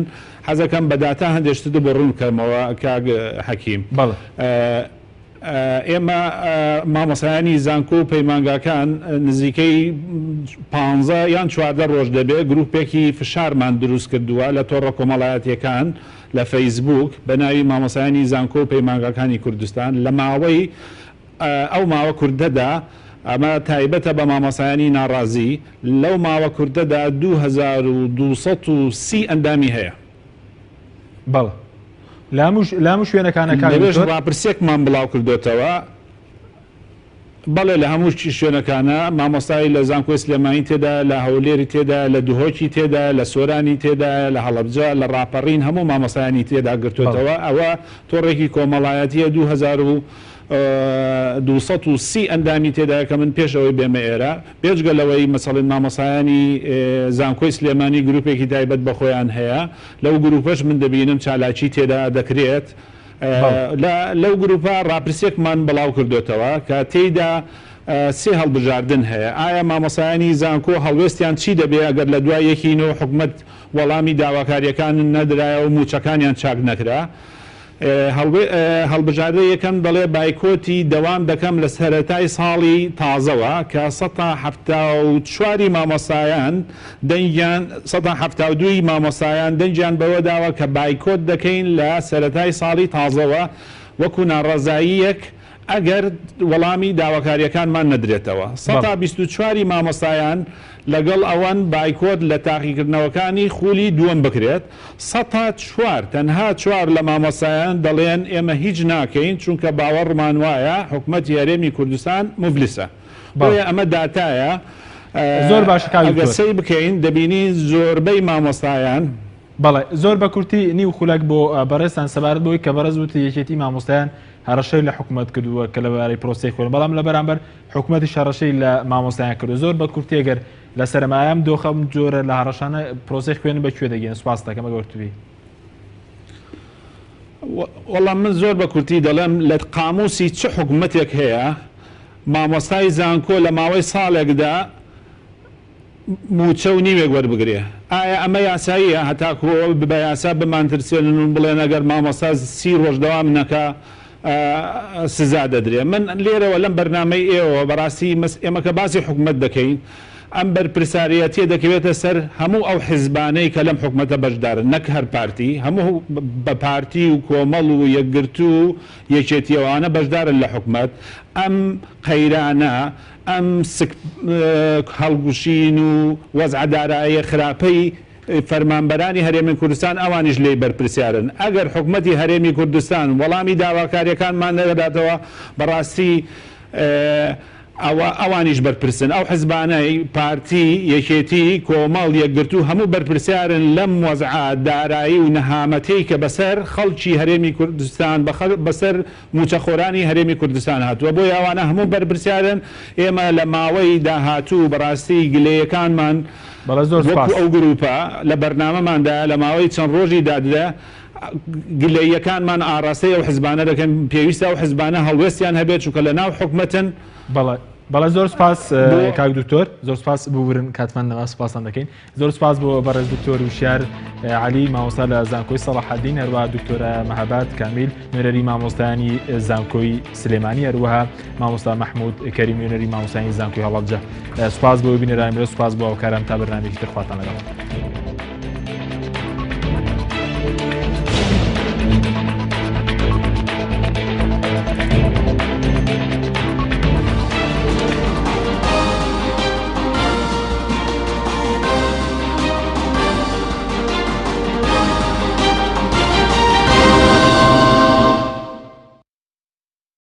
حەزەکەم بە داتا هەندێک شتت بۆ ڕوون بکەمەوە کاک حەکیم. بەڵێ. ئێمە مامۆستایانی زانکۆ و پەیمانگاکان نزیکەی پانزە یان 14 ڕۆژ دەبێت گروپێکی فشارمان دروست کردووە لە تۆڕە کۆمەڵایەتیەکان لە فەیسبوک بە ناوی مامۆستایانی زانکۆ و پەیمانگاکانی کوردستان لە ماوەی ئەو ماوە کوردەدا ئەمە تایبەتە بە مامۆستایانی ناڕازی لەو ماوە کوردەدا 2230 ئەندامی هەیە. بەڵێ لە هەموو لە هەموو شوێنەکانە کاک لەوێش دکتۆر؟ ڕاپرسیەکمان بڵاو کردۆتەوە بەڵێ لە هەموو شوێنەکانە مامۆستای لە زانکۆی سلێمانی تێدایە لە هەولێری تێدایە لە دهۆکی تێدایە لە سۆرانی تێدایە لە هەڵەبجە لە ڕاپەڕین هەموو مامۆستایانی تێدا بەڵێ. گرتۆتەوە ئەوە تۆڕێکی کۆمەڵایەتیە 2230 ئەندامی تێدایە کە من پێش ئەوەی بێمە ئێرە بێجگە لەوەی مەسەڵەن مامۆستایانی زانکۆی سلێمانی گروپێکی تایبەت بە خۆیان هەیە، لەو گروپەش من دەبینم چالاکی تێدا دەکرێت. لە لەو گروپە ڕاپرسیەکمان بڵاو کردۆتەوە کە تێیدا سێ هەڵبژاردن هەیە، ئایا مامۆستایانی زانکۆ هەڵوێستیان چی دەبێ ئەگەر لە دوای یەکی نۆ حکومەت وەڵامی داواکاریەکان نەدرایەوە و موچەکانیان چاک نەکرا؟ هەڵبژاردەی یەکەم دەڵێ بایکۆتی دەوام دەکەم لە سەرەتای ساڵی تازەوە کە سەتا 74 ی مامۆستایان دەنگیان سەتا 72 ی مامۆستایان دەنگیان بەوە داوە کە بایکۆت دەکەین لە سەرەتای ساڵی تازەوە وەکو ناڕەزاییەک ئەگەر وەڵامی داواکارییەکانمان نەدرێتەوە. سەتا 24 ی مامۆستایان لەگەڵ ئەوەن بایکۆت لە تاقیکردنەوەکانی خولی دووەم بکرێت، سەتا چوار، تەنها چوار لە مامۆستایان دەڵێن ئێمە هیچ ناکەین چونکە باوەڕمان وایە حکومەتی هەرێمی کوردستان موفلیسە. بۆیە ئەمە داتایە، زۆر باشە کاک ئەگەر دکتۆر. سەیر بکەین دەبینین زۆربەی مامۆستایان. بەڵێ زۆر بە کورتی نیو خولەک بۆ بەڕێزتان سەبارەت بەوەی کە بەڕێز وتی یەکێتی مامۆستایان هەڕەشەی لە حکومەت کردووە کە لەبارەی پرۆسەی خوێندن بەڵام لە بەرامبەر حکومەتیش هەڕەشەی لە مامۆستایان کردووە زۆر بە کورتی ئەگەر لەسەر ئەمە ئایا ئەم دۆخە ئەم جۆرە لە هەڕەشانە پرۆسەی خوێندن بە کوێ دەگەیەنن سوپاست دەکەم ئەگەر وتبی. وەڵا من زۆر بە کورتی دەڵێم لە قاموسی چ حکومەتێک هەیە مامۆستای زانکۆ لە ماوەی ساڵێکدا مووچە و نیوێک وەربگرێ. ئایا ئەمە یاساییە هەتاکو ئەوە بە یاسا بمانترسێنن و بڵێن ئەگەر مامۆستا سی ڕۆژ دەوام نەکا سزا دەدرێ؟ من لێرەوە لەم بەرنامەی ئێوەوە بەڕاستی ئێمە کە باسی حکومەت دەکەین ئەم بەرپرساریەتیە دەکەوێتە سەر هەموو ئەو حزبانەی کە لەم حکومەتە بەشدارن نەک هەر پارتی هەموو بە پارتی و کۆمەڵ و یەکگرتوو و یەکێتی ئەوانە بەشدارن لە حکومەت ئەم قەیرانە ئەم سک هەڵگوشین و وەزعە داراییە خراپەی فەرمانبەرانی هەرێمی کوردستان ئەوانیش لێی بەرپرسیارن. ئەگەر حکومەتی هەرێمی کوردستان وەڵامی داواکارییەکانمان نەداتەوە بەڕاستی ئەوە ئەوانیش بەرپرسن. ئەو حزبانەی، پارتی، یەکێتی، کۆمەڵ، یەکگرتوو، هەموو بەرپرسیارن لەم وەزعە دارایی و نەهامەتیەی کە بەسەر خەڵکی هەرێمی کوردستان، بەسەر مووچەخۆرانی هەرێمی کوردستان هاتووە، بۆیە ئەوانە هەموو بەرپرسیارن، ئێمە لە ماوەی داهاتوو بەڕاستی گلەیەکانمان بەڵێ زۆر وەکو سوپاس. ئەو گرووپە لە بەرنامەماندایە لە ماوەی چەند ڕۆژی دادرە گلەییەکانمان ئاڕاستەی ئەو حزبانە دەکەین، پێویستە ئەو حزبانە هەڵوێستیان هەبێت چونکە لە ناو حکومەتن. بەڵێ بەڵێ زۆر سوپاس بۆ کاک دکتۆر، زۆر سوپاس، ببورن کاتمان نەما سوپاستان دەکەین. زۆر سوپاس بۆ بەڕێز دکتۆر وشیار عەلی مامۆستا لە زانکۆی سەڵاحەدین، هەروەها دکتۆرە مەهاباد کامیل نوێنەری مامۆستایانی زانکۆی سلێمانی، هەروەها مامۆستا مەحمود کەریم نوێنەری مامۆستایانی زانکۆی هەڵەبجە. سوپاس بۆ بینەرانی بەڕێز، سوپاس بۆ هاوکاران تا بەرنامەیەکی تر خواتان لەگەڵ.